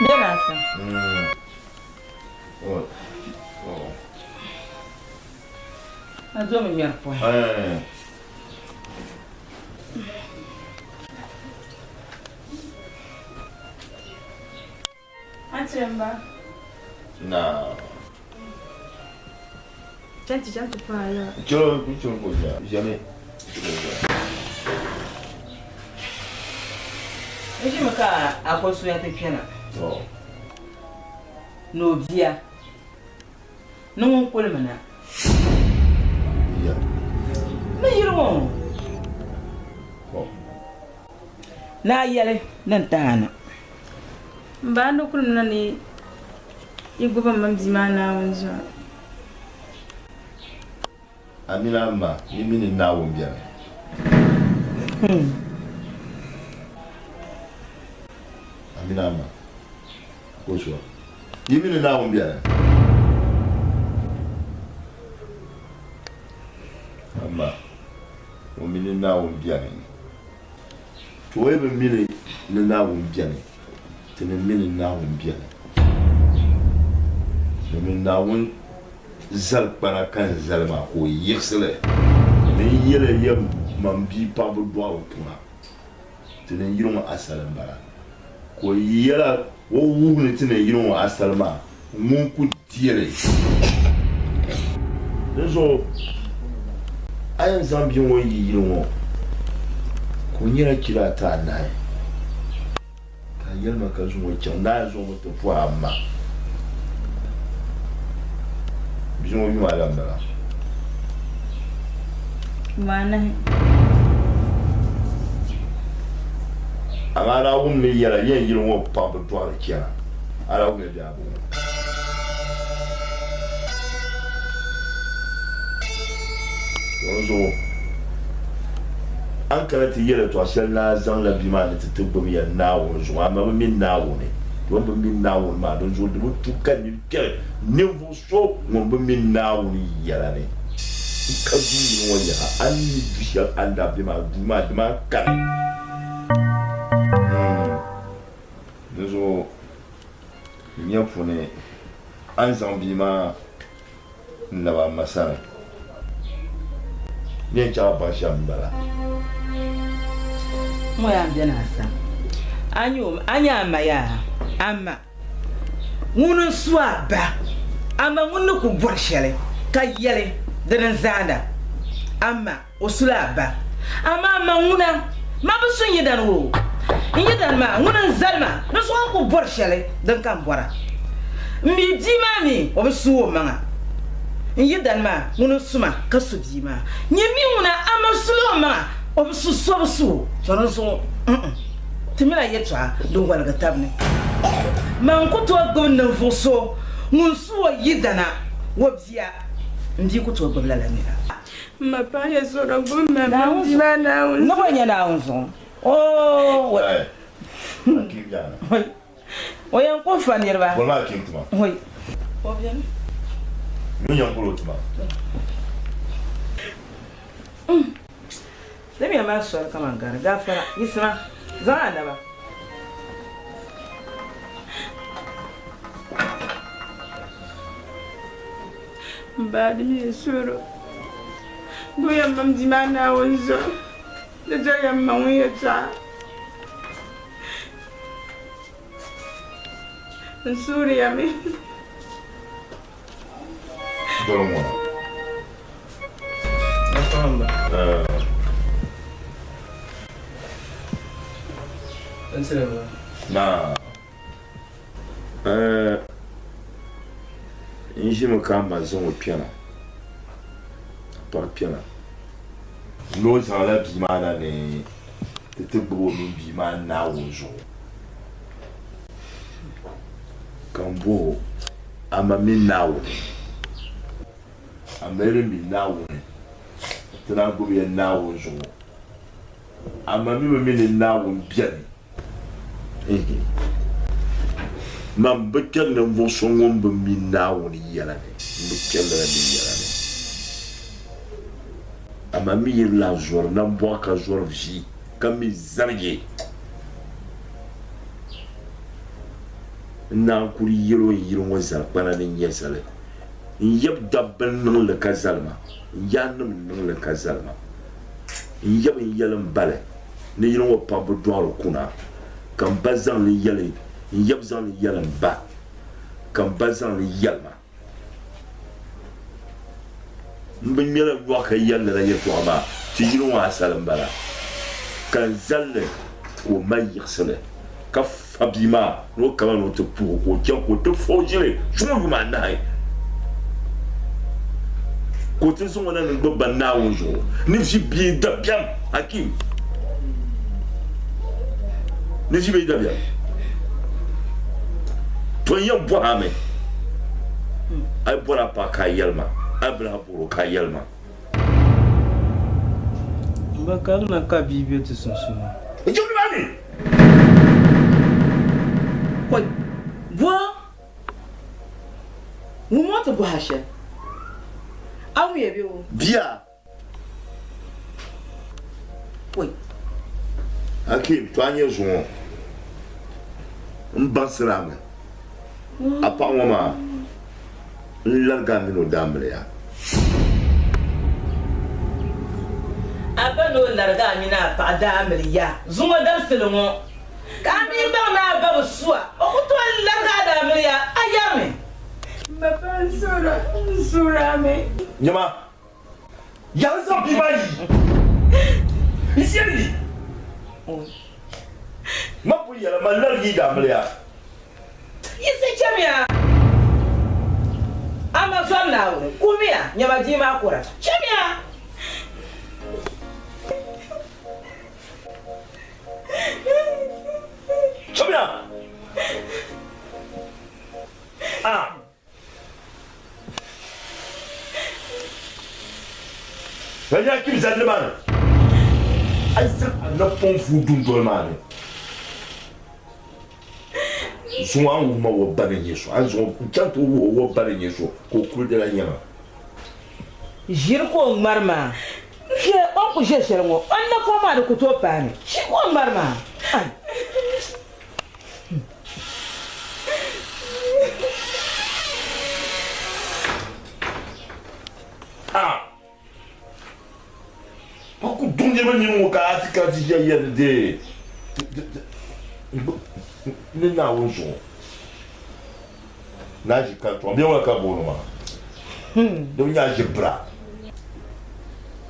Bɛ na asa. A zo mi ŋmɛri pɔhi. Auntie Mba. Na. Chanti chanti pa ya. Choro choro ko ja. Jamais. N ʒimi ka a ko suya ti kpɛna. To. Ni o bia. Ni ŋun kulimi na. Ya. Ni yiri ŋɔ. To. Ni a yɛli ni n taha na. Mba ni kulim na ni i gbubi m mini bia maa Naawuni zuɣu. A mini a ma yi mi ni Naawuni beni. A mini a ma Akosua yi mi ni Naawuni beni. A ma o mi ni Naawuni beni. To o yi bi mi ni Naawuni beni, ti ni mi ni Naawuni beni. Domin Naawuni zalikpana ka n zali maa ka o yiɣisi li. Ni n yɛli ya man bia paɣibu dɔɣibu puna, ti ni yili ŋɔ asali m-bala. Ka o yɛl a o wuhi ni ti ni yili ŋɔ asali maa, ŋun ku deei li. Dinzuɣu a yɛn zaŋ bia ŋɔ yi yili ŋɔ ka o nyɛla chira ata anahi, ka a yɛli ma ka zaŋ o chaŋ ni a yɛn zaŋ o mi ti pɔhi a ma. Bia ŋɔ yuma la m-bala. Yuma anahi. Amaa a daa wum ni yɛla yɛn yili ŋɔ paɣiba dɔɣiri chana, a daa wumya bee a bi wum? Dinzuɣu a ni kana ti yɛli yɛtɔɣ shɛli ni a zaŋla bia maa ni ti ti gbibi ya Naawuni zuɣu, amaa bɛ mi Naawuni, bɛ bi mi Naawuni maa, dinzuɣu di bi tu ka nir kpɛri ninvuɣ so ŋun bi mi Naawuni yɛla ni n-ka duu yini ŋɔ yaha, a ni mi du shɛli a ni daa be maa, duu maa di maa kani. Dinzuɣu n nya puuni a ni zaŋ bia maa n-lab a ma sani. N yɛn chaŋ a baŋ shɛm m-bala. Ŋɔ yaa m-beni a sani. A nya a ma yaa? A ma ŋuni n-su a ba? A ma ŋun ni ku bɔri shɛli ka yɛli dini n-zaanda a ma? O sula a ba. Amaa ma ŋuna, ma bi su n yidana o. N yidana maa, ŋuni n-zali ma di zuɣu n ku bɔri shɛli din ka m bɔra. M mi bia maa mi, o bi su o maŋa. N yidana maa, ŋuni n-su ma ka su bia maa. Nyɛ mi ŋuna, a ma sula o maŋa, o bi su so bi su o. To di zuɣu, n-n, ti mini a yɛtɔɣa din woligi tab ni. Man ku tooi gbubi ninvuɣ so ŋun su o yidana o bia, m bia ku tooi gbubi lala nira. M ma paɣiya zuɣu gbubi ma m bia maa Naawuni zuɣu. Nɔbɔ nyɛ Naawuni zuɣu. Oo o yɛn ku fa niriba. Hoi. O beni. Dimiya maa soli kaman gari gaafara. Yiɣisima, zaŋ a naba. M ba di mi suhiro gbubi ya m bia maa Naawuni zuɣu di doli ya m ma ŋun yɛtɔɣa n suhiri ya mi. Doli ŋuna. Naa. N ʒimi ka a ma zaŋ o kpɛna, paɣa kpɛna ni o zaŋla bia maa na ni ti ti gbubi o mini bia maa Naawuni zuɣu. Ka m bɔh o, A ma mi Naawuni? A ma mi Naawuni? Ti naan gbubi ya Naawuni zuɣu. A ma mi bi mi ni Naawuni beni. Man bi kpɛri ninvuɣ so ŋun bi mi Naawuni yɛla ni, m bi kpɛri lala nir yɛla ni. Amaa m mi yi lan zɔri nambɔɣu ka zɔri vi, ka mi zarigi. N naan kul yɛl o n yili ŋɔ zalikpana ni nyɛ zali. N yab dabba n-niŋ li ka zali ma, n yaannim n-niŋ li ka zali ma. N yab n-yɛli m bali. Ni yili ŋɔ paɣibu dɔɣiri kuna, ka m ba zaŋ li yɛli n yab zaŋ li yɛli m ba, ka m ba zaŋ li yɛli ma. M bi ŋmɛla yɔɣu ka yɛli lala yɛtɔɣa maa, ti yili ŋɔ asali m-bala. Ka n zali li ka o ma yiɣisi li, ka fa bia maa ni o kama ni o ti puhi o ka o chaŋ ka o ti fa o ʒili zuŋɔ yuma anahi. Ka o ti zaŋ o na ni gbubi ba Naawuni zuɣu ni vi bee dabiɛm, Hakim, ni vi bee dabiɛm. To n yɛn bɔhi a mi, a yi bɔri a paɣa ka a yɛli ma, a yi bi lahi bɔri o ka a yɛli ma. M ba karina ka bia be ti sunsuuni. N chimdi maa mi. Kɔi, bɔ ŋun ŋɔ ti bɔhi a shɛli, a wuya bɛ o? Bia. Kɔi. Hakim, to a nyɛ zuŋɔ m baŋsiri a mi a paɣa ŋɔ maa n larigi a mini o daamiliya. A ba ni o larigi a mini a paɣa daamiliya zuŋɔ dabisili ŋɔ, ka a mi baŋ ni a ba bi su a, o ku tooi larigi a daamiliya, a yɛrimi. M ba paɣa n suhir a mi. Nyama, Yɛli zaŋ bia maa yi n shɛli yi. Ma pun yɛla man lari yi daamiliya. Yiɣisi chamiya, a ma zɔri Naawuni, kuhimiya, nyama bia maa kura. Chamiya! Chamiya! Ah! Lala kim zalli maa ni, a yi zaŋ a napɔŋ vuui dundoli maa ni, zuŋɔ a ni wuhi ma o ba ni nyɛ so, a ni zaŋ o n-chaŋ ti wuhi o o ba ni nyɛ so, ka o kuli di la nyaŋa. Ʒiri ka o ŋmari maa, kpe o ni ku ʒe shɛli ŋɔ, o napɔŋ maa di ku tooi paai mi. Ʒiri ka o ŋmari maa, ai! Pa ku duŋ niriba nini ŋɔ ka a ti kana ti ʒiya yɛli ni dee ni Naawuni zuɣu ni a ʒi kantɔŋ bee wala ka booni maa di bi nyɛ a ʒi bira.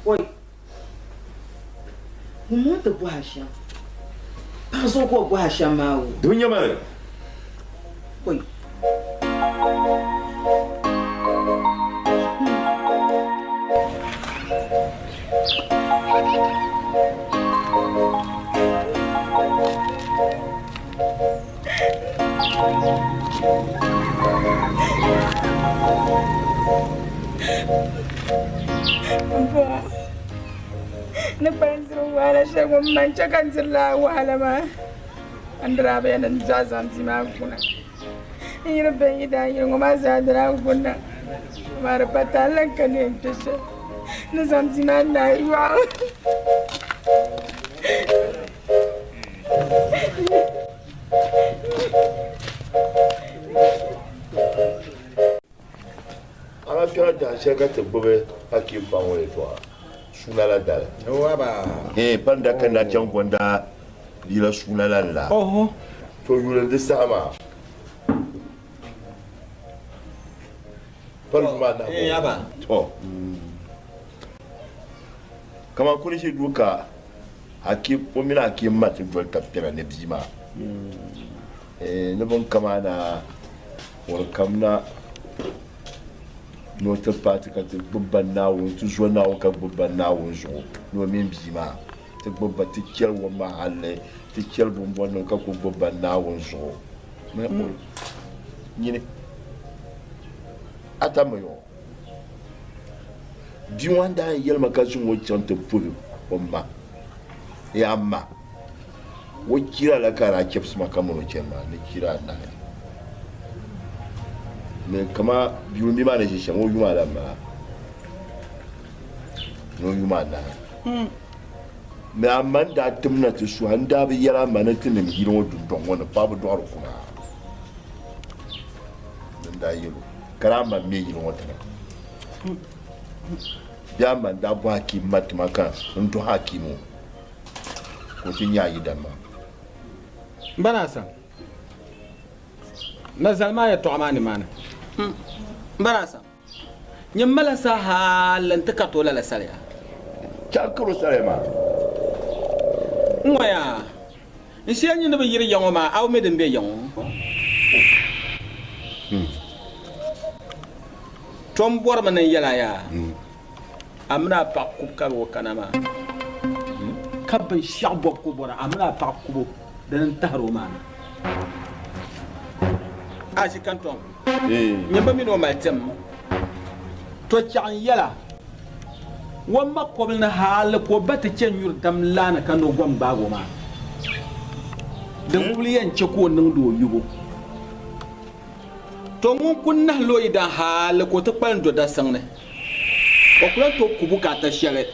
Oi! Ŋun ŋɔ ti bɔhi a shɛm, paɣa zuɣu ka o bɔhi a shɛm maa o. Di bi nya ma ni. Oi! M-bɔŋɔ ni kpalim diri wahala shɛli ŋɔ m ma n-chɛ ka n diri lala wahala maa n di daa bi yɛn ni n dɔɣi zaŋ bia maa kuna n yiri bɛn yi daa yiri ŋɔ maa zaa di daa gunna amaa di pa taali n ka ni yɛn kpe shɛli ni zaŋ bia maa naai yɔɣu. A na kpɛra dahin shɛli ka ti gbubi Hakim paɣa ŋɔ yɛltɔɣa suuna la dali. Hee pa n daa kanna chaŋ gonda bia la suuna la n-la. To yuli n-di saha maa. Pa yuma anahi bɔŋɔ. To kaman kuli ʒi duu ka Hakim o mini Hakim ma ti doli tab kpɛna ni bia maa. Ni bɛ ni kamaana o di kamina ni o ti paai ti ka ti gbubi ba Naawuni, ti zo Naawuni ka gbubi ba Naawuni zuɣu ni o mini bia maa ti gbubi ba ti chɛli o mahalli, ti chɛli bumbɔnnim ka kuli gbubi ba Naawuni zuɣu. Nyini a tammi yɔ. Bia ŋɔ n-daa yɛli ma ka zaŋ o chaŋ ti puhi o ma, Yaa m ma, o chira la ka a daa chɛbisi ma ka mini o chani maa ni chira anahi. Ni kama bia maa ni ʒi shɛm, o yuma la m-bala ni o yuma anahi. Ni a ma n-daa tim na ti suhi a, n daa bi yɛli a ma ni tinim yili ŋɔ dundɔŋ ŋɔ ni paɣiba dɔɣiri kuna. Ni n daa yɛl o. Ka daa ma me yili ŋɔ tiŋa. Bɛ a ma n-daa bɔhi Akim ma tima ka n dɔɣi Akim o ka o ti nya a yidan maa. M ba Naa Sam, na zali maa yɛtɔɣa maa nimaani. M ba Naa Sam, nyini mala sa hal nti kariti o lala saliya. Chaŋ kari o saliya maa. N ŋɔ yaa, N shia nyi ni bi yiri ya ŋɔ maa, a bi mi din be ya ŋɔ? To m bɔrimi ni n yɛl a yaa, a mini a paɣ kubu ka bɛ o kana maa, ka binshɛɣu bɔbu ka o bɔra, a mini a paɣ kubu dini n-tahir o maa na. A ʒi kantɔŋ, nyin bi mi ni o mali tim. To chɛɣu n yɛl a. O ma kɔbili ni hali ka o ba ti chɛ nyuri dam laani ka no gom gbaagi o maa. Din ŋubili yɛn chɛ ka o niŋdi o yubu. To ŋun ku nahi la o yidan hali ka o ti kpalim do dasiŋ ni. O ku lan tooi ku bukaata shɛli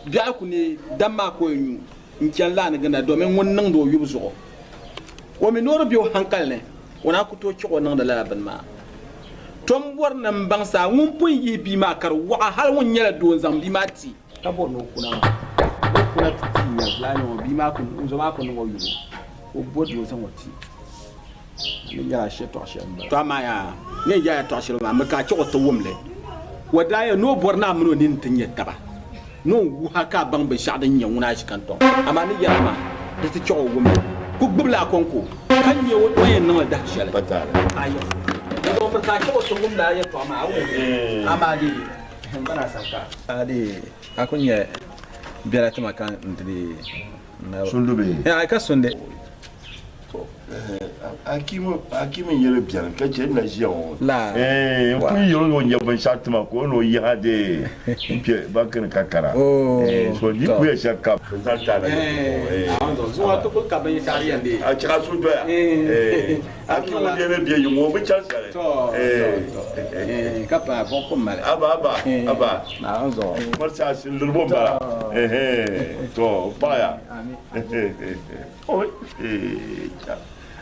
biɛɣu ku neei dam maa ka o nyu n-chani laani ginda domin ŋun niŋdi o yubu zuɣu. O mi ni o di be o hankali ni, o naan ku tooi chɛ o niŋdi lala bini maa. Tom bɔri ni m baŋ saa ŋun pun yihi bia maa ka di wɔɣa hal ŋun nyɛla doo n-zaŋ bia maa ti. Ka bɔri ni o kuna maa, o kuna ti ti nya fulani ŋɔ, bia maa ku, n zo maa ku niŋ o yubu, ka o bo doo zaŋ o ti. A ni yɛri a shɛtɔɣ shɛli m-bala. Tɔ amaa yaa, ni yɛn yɛri a yɛtɔɣ shɛli maa, mi ka a chɛ o ti wum li. O daa yɛli ni o bɔri ni a min o nini ti nya taba, ni o wuhi a ka a baŋ binshɛɣu din nyɛ ŋuna aʒikantɔŋ. Amaa ni yɛri a maa, di ti chɛ o wum li. Ku gbibila a kɔŋko, ka nya o ni yɛn niŋ li dahin shɛli. Ayi, di zuɣu miri ka a chɛ o ti wumdi a yɛtɔɣa maa, a wum li. Amaa di m ba na sani ka a di a ku nya biɛla ti ma ka n ti di Sundi bee? Ayi, ka sundi. To Hakimi n yɛli biɛni ka chɛ n na ʒiya ŋɔ. La. N pun yɛli o ni o nya binshɛɣu ti ma ka o ni o yiha dee n kpɛ banki ni ka kara. So di kuya shɛli kam. N zaŋ ti a na Zuŋɔ ti kuli ka binshɛɣu yɛn dee. A chɛ ka so doya. Hakimi ŋun yɛli bɛ yiŋ o bi chani shɛli. To ka paai buɣu ku mali. Aba aba aba. Naawuni zuɣu. Mɔri saa liribo m-bala. To n paɣiya. Oi cha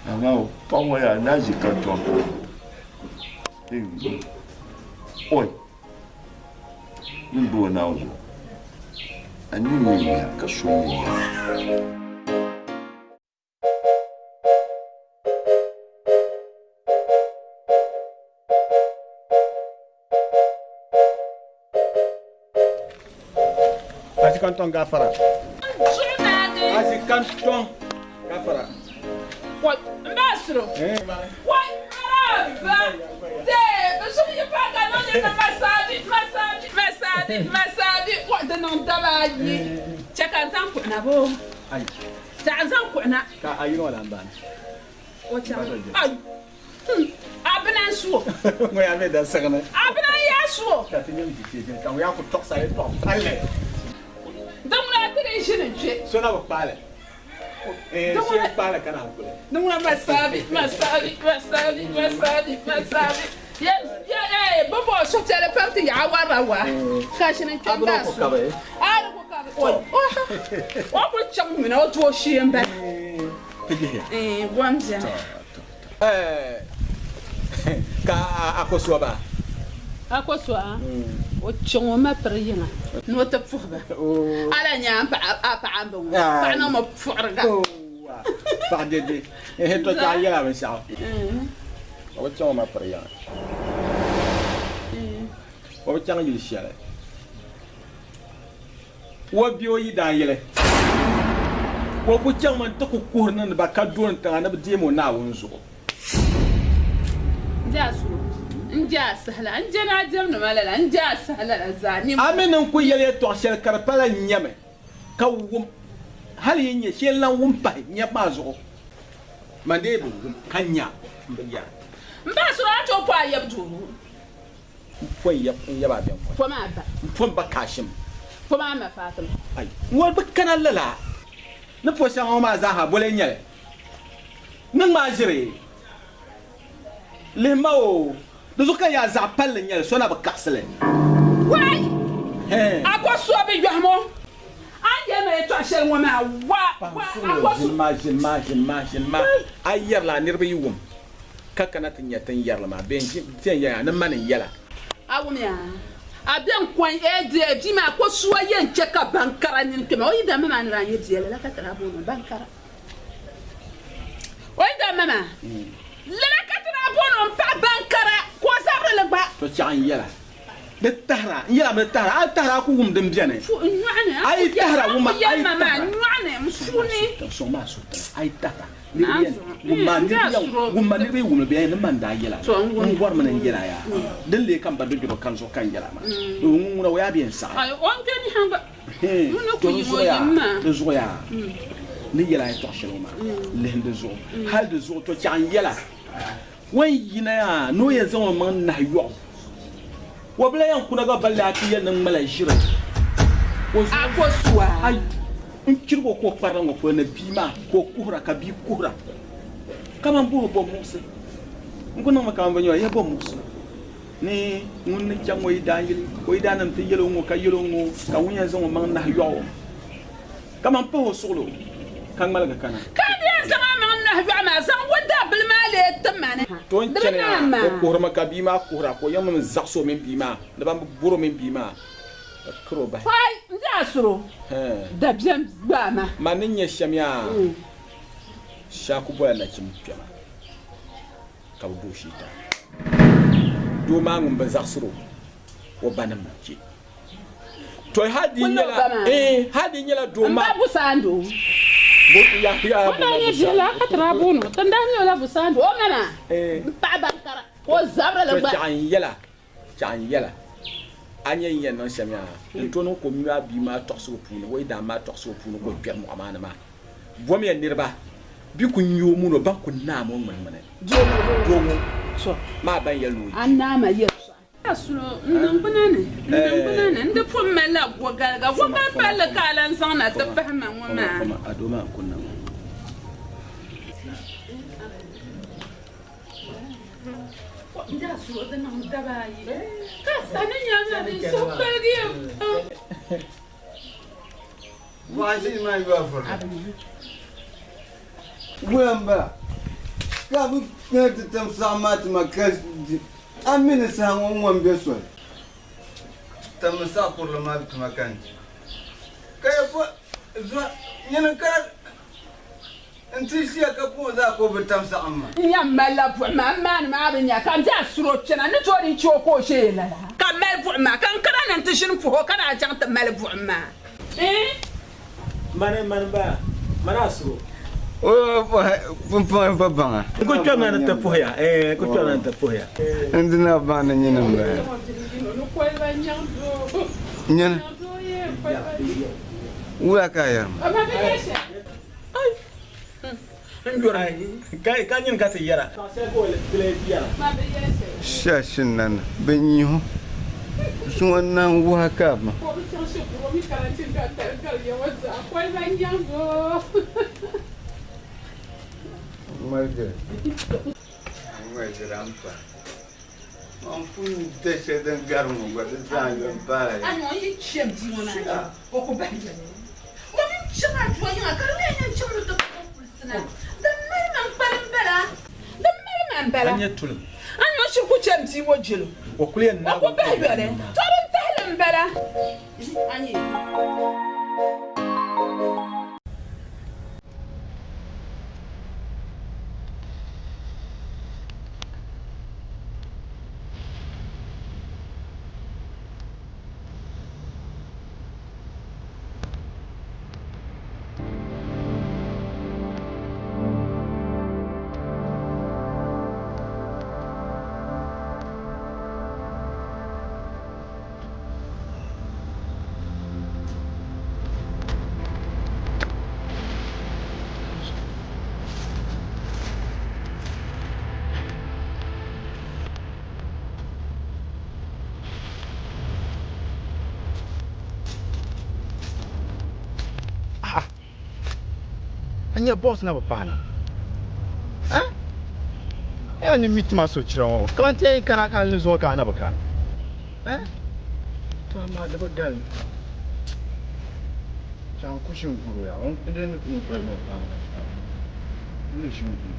amaa paɣa ŋɔ yaa naa ʒi kantɔŋ oi n gbubi Naawuni zuɣu a ni nyɛ ya ka so nyɛ ya. Azikanton gafara. Azikanton gafara. Wai, n ba siro. Wai, maraba. De, bi suhu yi pa ka niŋ ni masaji, masaji, masaji, masaji. Wai, di niŋ daba ayi. Chɛ ka n zaŋ kuɣu na boo. Ka n zaŋ kuɣu na. Ka a yino lan bani. O chaŋ. Ai. A bina n su o. Ŋɔ yaa be da siɣini. A bina n yaa su o. Ka ti nyam jiteejili ka ŋɔ yaa ku tɔɣisa yɛtɔɣ palli. Din ŋuna ti dii ʒini kpe. So na bi kpaali. Shee kpaali ka naan kuli. Din ŋuna Masabi, Masabi, Masabi, Masabi, Masabi. Ye, ye, ye, bɛ bo suhupiɛlli pam ti yaɣa warila waa ka ʒini n-kpe A bina n-daa o ku su. kabi. A di ku kabi. O, o, o kuli chaŋ mi na o doo shee m-bala. Ti yihiya. Bom beni. Ka Akosua ba? Akosua, o chaŋ o ma piri yiŋa ni o ti puhi ba. A lahi nya a paɣa m-bɔŋɔ, paɣa niŋmi puɣiriga. Paɣa dɛdɛ, tɔ chɛ a yɛla binshɛɣu. O bi chaŋ o ma piri yiŋa. O bi chaŋ yili shɛli. O bɛ o yidaan yili. O ku chaŋmi nti ku kuhiri niŋdi ba ka dooni tiŋa ni bɛ deem o Naawuni zuɣu. N je a suhu, n je a saha la, n je ni a diɛmdi ma lala, n je a saha lala zaa. A mi ni n ku yɛli yɛtɔɣ shɛli ka di pala n nyami ka wum, hal yi nya shee n-lan wum pahi nyabu maa zuɣu. Man dee bi wum ka nya m bi yɛra. M ba suhu, a tooi po a yab doo. M po n yaba a bɛnkɔni. Po maa ba. M po m ba Kashim. Po maa ma Fatima. Ai, ŋɔ bi kana lala. Ni po shɛŋa ŋɔ maa zaaha boli n-nyɛ li. Ni ŋmaa ʒiri. Lihi ma o, di zuɣu ka yaa zaɣ palli n-nyɛ li, so na bi kaɣisi li. Wai! A ko so bi yɔhim o. A ni yɛli ma yɛtɔɣ shɛli ŋɔ maa, wa, wa, a ko so. Ʒini ma, ʒini ma, ʒini ma, ʒini ma. A yɛrila a niriba yi wum. Ka kana ti nya tin yɛrili maa bee n-ʒi ti yɛn yɛya ni mani n-yɛla. A wumya, a be n-kɔŋ ADA bia maa ko sua yɛn chɛ ka baŋkara nini kpɛma. O yidana maa ni daa nyɛ bia lala ka ti daa booni o baŋkara. O yidana maa lala ka ti daa booni o m-paɣi baŋkara ka o zabiri li gba. To chɛɣu n-yɛla di tahira, n yɛla mi di tahira, a yi tahira a ku wum din beni. Fu n nyɔɣu ni, A yi tahira wumma, a ku a yi yɛli ma maa tahira. n nyɔɣu ni, n suhu ni. Tiŋ maa suhu tiŋa, a yi tahira. Wumma niriba yi wumli bɛ ni man daa yɛla n bɔrimi ni n yɛla yaa din lee ka m ba dodoro kani zuɣu ka n yɛla maa ŋun ŋuna o yaa bɛ n saɣi di zuɣu yaa ni yɛla yɛtɔɣ shɛli ŋɔ maa lihim di zuɣu hali di zuɣu to chɛɣu n yɛla o ni yina yaa ni o yɛn zaŋ o maŋ nahi yɔɣu o bi lahi yɛn kuna gba balli a ti yɛli ni ŋmala ʒiri. A ko suwa. Ai, n chirigi o ka o kparila ŋɔ polo ni bia maa ka o kuhira ka bia kuhira kaman bɔhi o bɔ muɣisi. N ku niŋmi kaman bɛ nyɛ ya bɔ muɣisi ni ŋun ni chaŋ o yidaan yili ka o yidaannim ti yɛl o ŋ-ŋɔ ka yɛl o ŋ-ŋɔ ka ŋun yɛn zaŋ o maŋ nahi yɔɣ o kaman pahi o suɣilo ka ŋmaligi kana. Ka a yɛn zaŋ a maŋ nahi yɔɣu maa zaŋ o dabili maa lee ti ma ni. To n Di bi chani naai ya, maa. o kuhirimi ka bia maa kuhira ka o yɛn mi zaɣis o mini bia maa ni ban bi bɔr o mini bia maa ka kir o bahi. Hɔi, n di a suro dabiɛm gbaai ma. Man ni nya shɛm yaa, shia ku bɔla nachim kpɛma ka bɛ bo Shiitan. Doo maa ŋun bi zaɣisir o, o banim n-chɛ. To hal di nyɛla, eh, hal di nyɛla doo maa. M ba Busaando. Bo, ya, ya, O daa nyɛ bia la ka ti daa booni o, ti ni daa mi o la Busaando. O ma maa, m paɣa bankara, ka o zabiri li To gba. chɛɣu n-yɛla, Chɛɣu n-yɛla, a nya yi yɛn niŋ shɛm yaa, n to niŋ ka o mi a bia maa tɔɣisigu puuni, o yidaan maa tɔɣisigu puuni ka o kpɛri mɔɣu maa ni maa. Bomiya niriba, bɛ ku nya o min o ba ku naam o ŋminiŋmini. Doo ŋɔ maa ban yɛli ni o yi. A naam a yɛltɔɣa. A sulo, n niŋgbuna ni, n niŋgbuna ni, n di pun malila gɔgaliga, gɔgali palli ka a lan zaŋ na ti pahi ma ŋɔ maa. Foma, a doo maa n-ku niŋ. Wula m-bala ka a bi kpɛri ti tam saɣim maa ti ma ka di a mi ni saha ŋɔ ŋ-ŋɔ m-be soli. Tammi saɣ kurili maa ti ma ka n di. Ka ya po zuɣu nyini ka N ti ʒiya ka puhi zaa ka o bi tam saɣim ma. N yɛn malila buɣim maa, m maani maa bi nya ka n di a suri o kpɛna, n ni tooi di n-chɛ o ka o ʒe lala. Ka m mali buɣim maa, ka n kana ni n ti ʒini puhi o ka naan chaŋ ti mali buɣim maa. Eeh! Mani, mani m-bala, mani a suri o. O pumpɔŋ pa baŋa. N ku kpɛrina ni ti puhi ya, eeh, n ku kpɛrina ni ti puhi ya. N di na baŋ ni nyini m-bala. Nyini, wula ka a yɛri ma? Ka nyini ka ti yɛra. Shashinana bɛ nyihu zuŋɔ nan wuhi ka ma. Ŋmaligi ŋmaligi a ni pahi. Man pun da shɛli din gari ŋɔ gba di zaa yom paai ya. O mini chaŋ Adua yiŋa ka di leei yɛn chaŋ ni ti kpuɣi kulisi na. Din mali ma n-kpalim m-bala. Din mali ma m-bala. A nya tulim. A ni niŋ shiri ku chɛ m bia ŋɔ jɛlo. O kuli yɛn naagi O ku bahi yoli. Tɔ din tahili m-bala. A nya. Ah, a nya boss na bi paana. Eh? Ya ni mi tima so chira ŋɔ. Kaman ti yɛn kana ka ni zuɣu ka a na bi kana. Eh? To amaa di bi galim. Chaŋ kushin guru ya. N di ni kuli ni paana. N ni shin guru.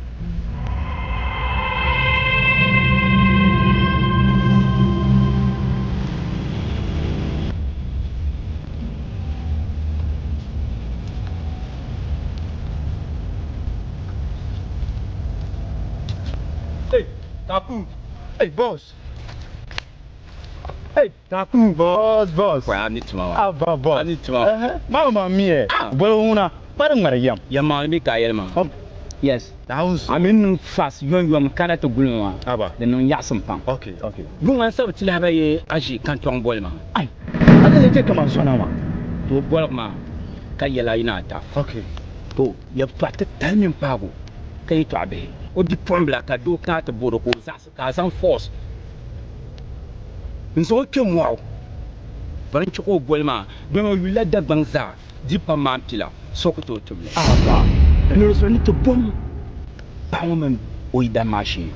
Hey, Taku. Hey, boss. Hey, Taku. Boss, boss. Well, I need to know. Ah, boss, boss. I need to know. Mama, mama, me. Bolo una. Bari ŋmari yɛm. Yɛm mi ka yɛli maa. Yes. House. A mi niŋ fast yom yom kana ti guli maa. Aba. Di niŋ yaɣasim pam. Okay, okay. Yuŋa sabi ti lahi ye a ʒi kantɔŋ boli maa. Ai. A ni chɛ kaman sona maa. To boligi maa ka yɛla yi ni ata. Okay. To yɛltɔɣa titali mini paagu ka yɛltɔɣa bihi. O bipuɣimbila ka doo kana ti bori o ka o zaɣisi ka a zaŋ force n-zaŋ o kpe mɔɣu. Bari n-chɛ ka o boli maa, dama o yulila Dagbaŋ zaa, di pam maa m-pila, so ku tooi tibili. Aaba, ni di zuɣu ni ti bom paɣa ŋɔ mini o yidana maa shee.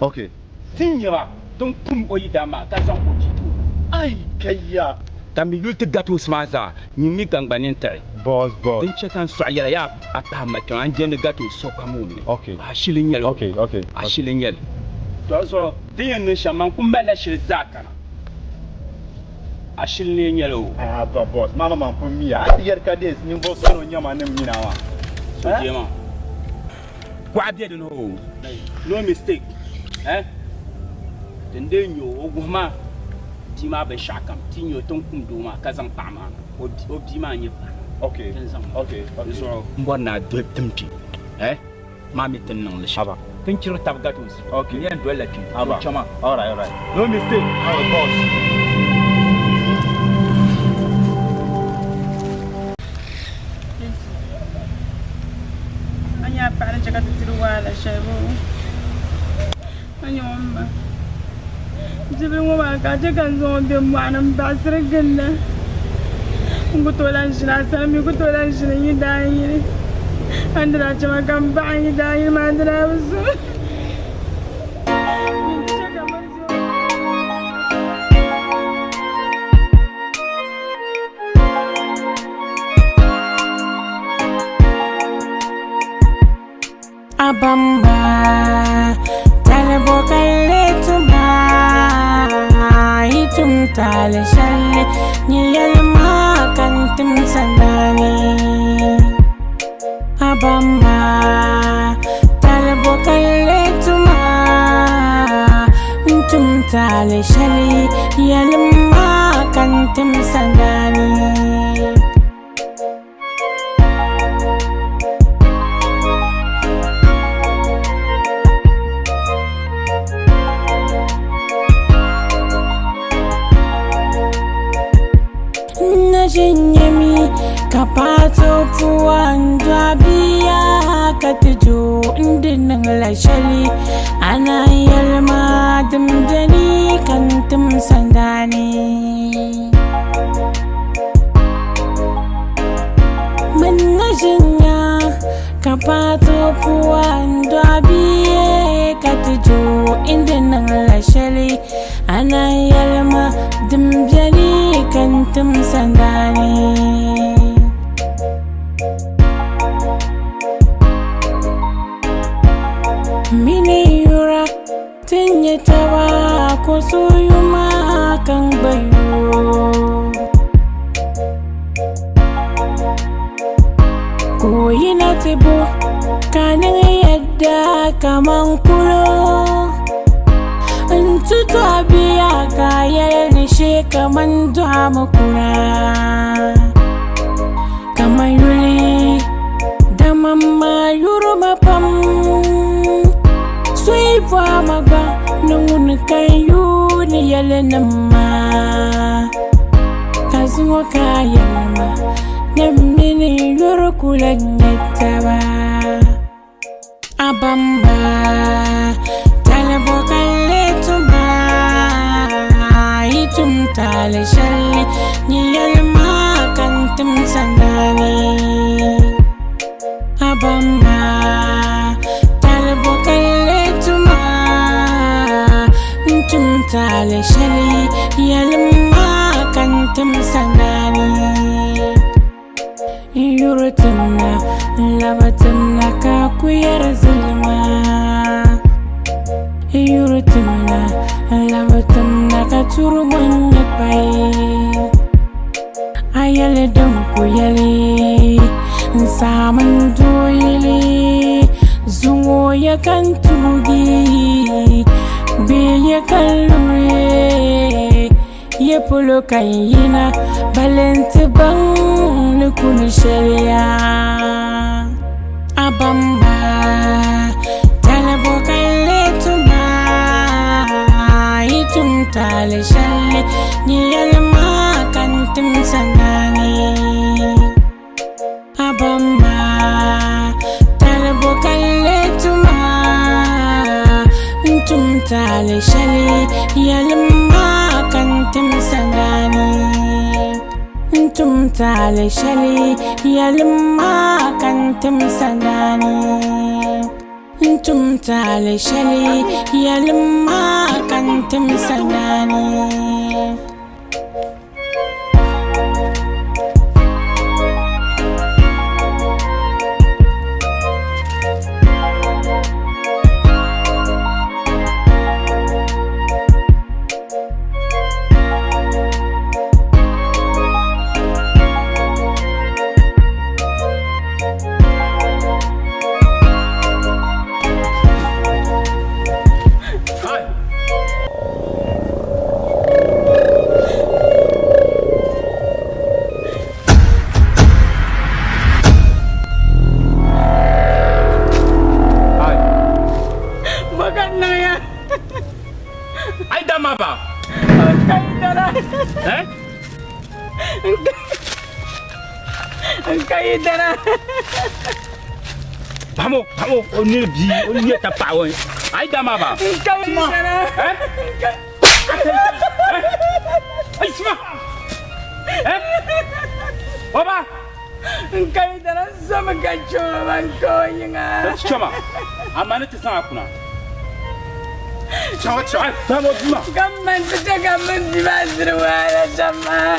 Ti nya ba, ti ni kum o yidana maa ka zaŋ o bia ti o. Ai kaya! Ka mi yuli ti gatoos maa zaa, nyin mi ka n gba nini tiɣi. Boss, boss. Din chɛ ka n sɔɣi yɛla yaa a pahi ma kpɛŋ, a ni jɛndi gatoos sokam o mi. Ashili n-nyɛ li o. Ashili n-nyɛ li. Tɔ zuɣu din yɛn niŋ shɛm, man ku malila shili zaa kana. Ashili ni yɛn nyɛla o. Haba boss, maa man pun miya. A ti yɛri ka dees ninvuɣ so ni o nyama nim mina maa. So jema. Kuɣa be di ni o. No mistake. Eh? Din dee nyɛ o, o guhi ma bia maa binshɛɣu kam. Ti nyɛ o tin kum doo maa ka zaŋ paɣa maa. O bia maa n-nyɛ paɣa maa. Tin zaŋ ma. Di zuɣu m bɔri ni a doli tim kpe. Eh? Maa mi ti ni niŋ li shɛm. Ti ni chirigi tab gatoos. N yɛn dolila kpe. So chama. No mistake. Boss. A nya paɣa ni chɛ ka ti diri wahala shɛli boo? A nya o ma bibila ŋɔ maa ka a chɛ ka n zaŋ o be mɔɣu ni m-baɣisiri ginda. N ku tooi lan ʒini a sani, m mi ku tooi lan ʒini n yidaanyili. A ni daa chɛ ma ka m baɣi n yidaanyili maa di daa bi so. Abamba talibo ka leetuma yi tum taali shɛli nyɛ yɛlima ka n tim sandani Abamba talibo ka leetuma n tum taali shɛli yɛlima ka n tim sandani. Nyemi ka pato puwa ndwa biya ka ti jo ndi niŋla shɛli ana yɛlima dim beni ka n tim sandani min na ʒinya ka pato puwa ndwa biya ka ti jo ndi niŋla shɛli ana yɛlima dim beni ka n tim sandani mini yura ti nyɛ taba ko suyuma kan gba yo ko yina ti bo ka niŋ yadda kaman kulo n tutu a bia ka yɛli ni shee kaman dɔɣimi kuna kaman yuli dama ma yurima pam soyi bɔhima gba ni ŋuni ka n yuuni yɛli ni maa ka zuŋɔ ka yɛlima ni mini yuri kula nyɛ taba Abamba talibo ka leetuma yi tum taali shɛli nyɛ yɛlima ka n tim sandani Abamba talibo ka leetuma n tum taali shɛli yɛlima ka n tim sandani Yuri timna n laba timna ka ku yɛri zilima Yuri timna n laba timna ka turi ŋɔ nyɛ kpai A yɛli din ku yɛli n saɣim n dooyili zuŋɔ ya ka n tuugi bee ya ka n luri ye polo ka n yina balinti baŋ ni kuni shɛliya Abamba talibo ka leetuma yi tum taali shɛli nyɛ yɛlima ka n tim sandani Abamba talibo ka leetuma n tum taali shɛli yɛlima ka n tim sandani. N tum taali shɛli yɛlima ka n tim sandaani. N tum taali shɛli yɛlima ka n tim sandaani. Ai dama ba. Eh? N ka yi dana. Bamo, bamo, o ni bi, o ni ta pa won. Ai dama ba. N ka yi dana. Eh? Ai sima. Eh? Oba. N ka yi dana zomi ka choma n ka o yiŋa. Choma. Amma ni ti saŋa kuna. Chawa chawa. Bamo bima. Ka man ti chɛ ka min di maa diri wahala shɛm maa.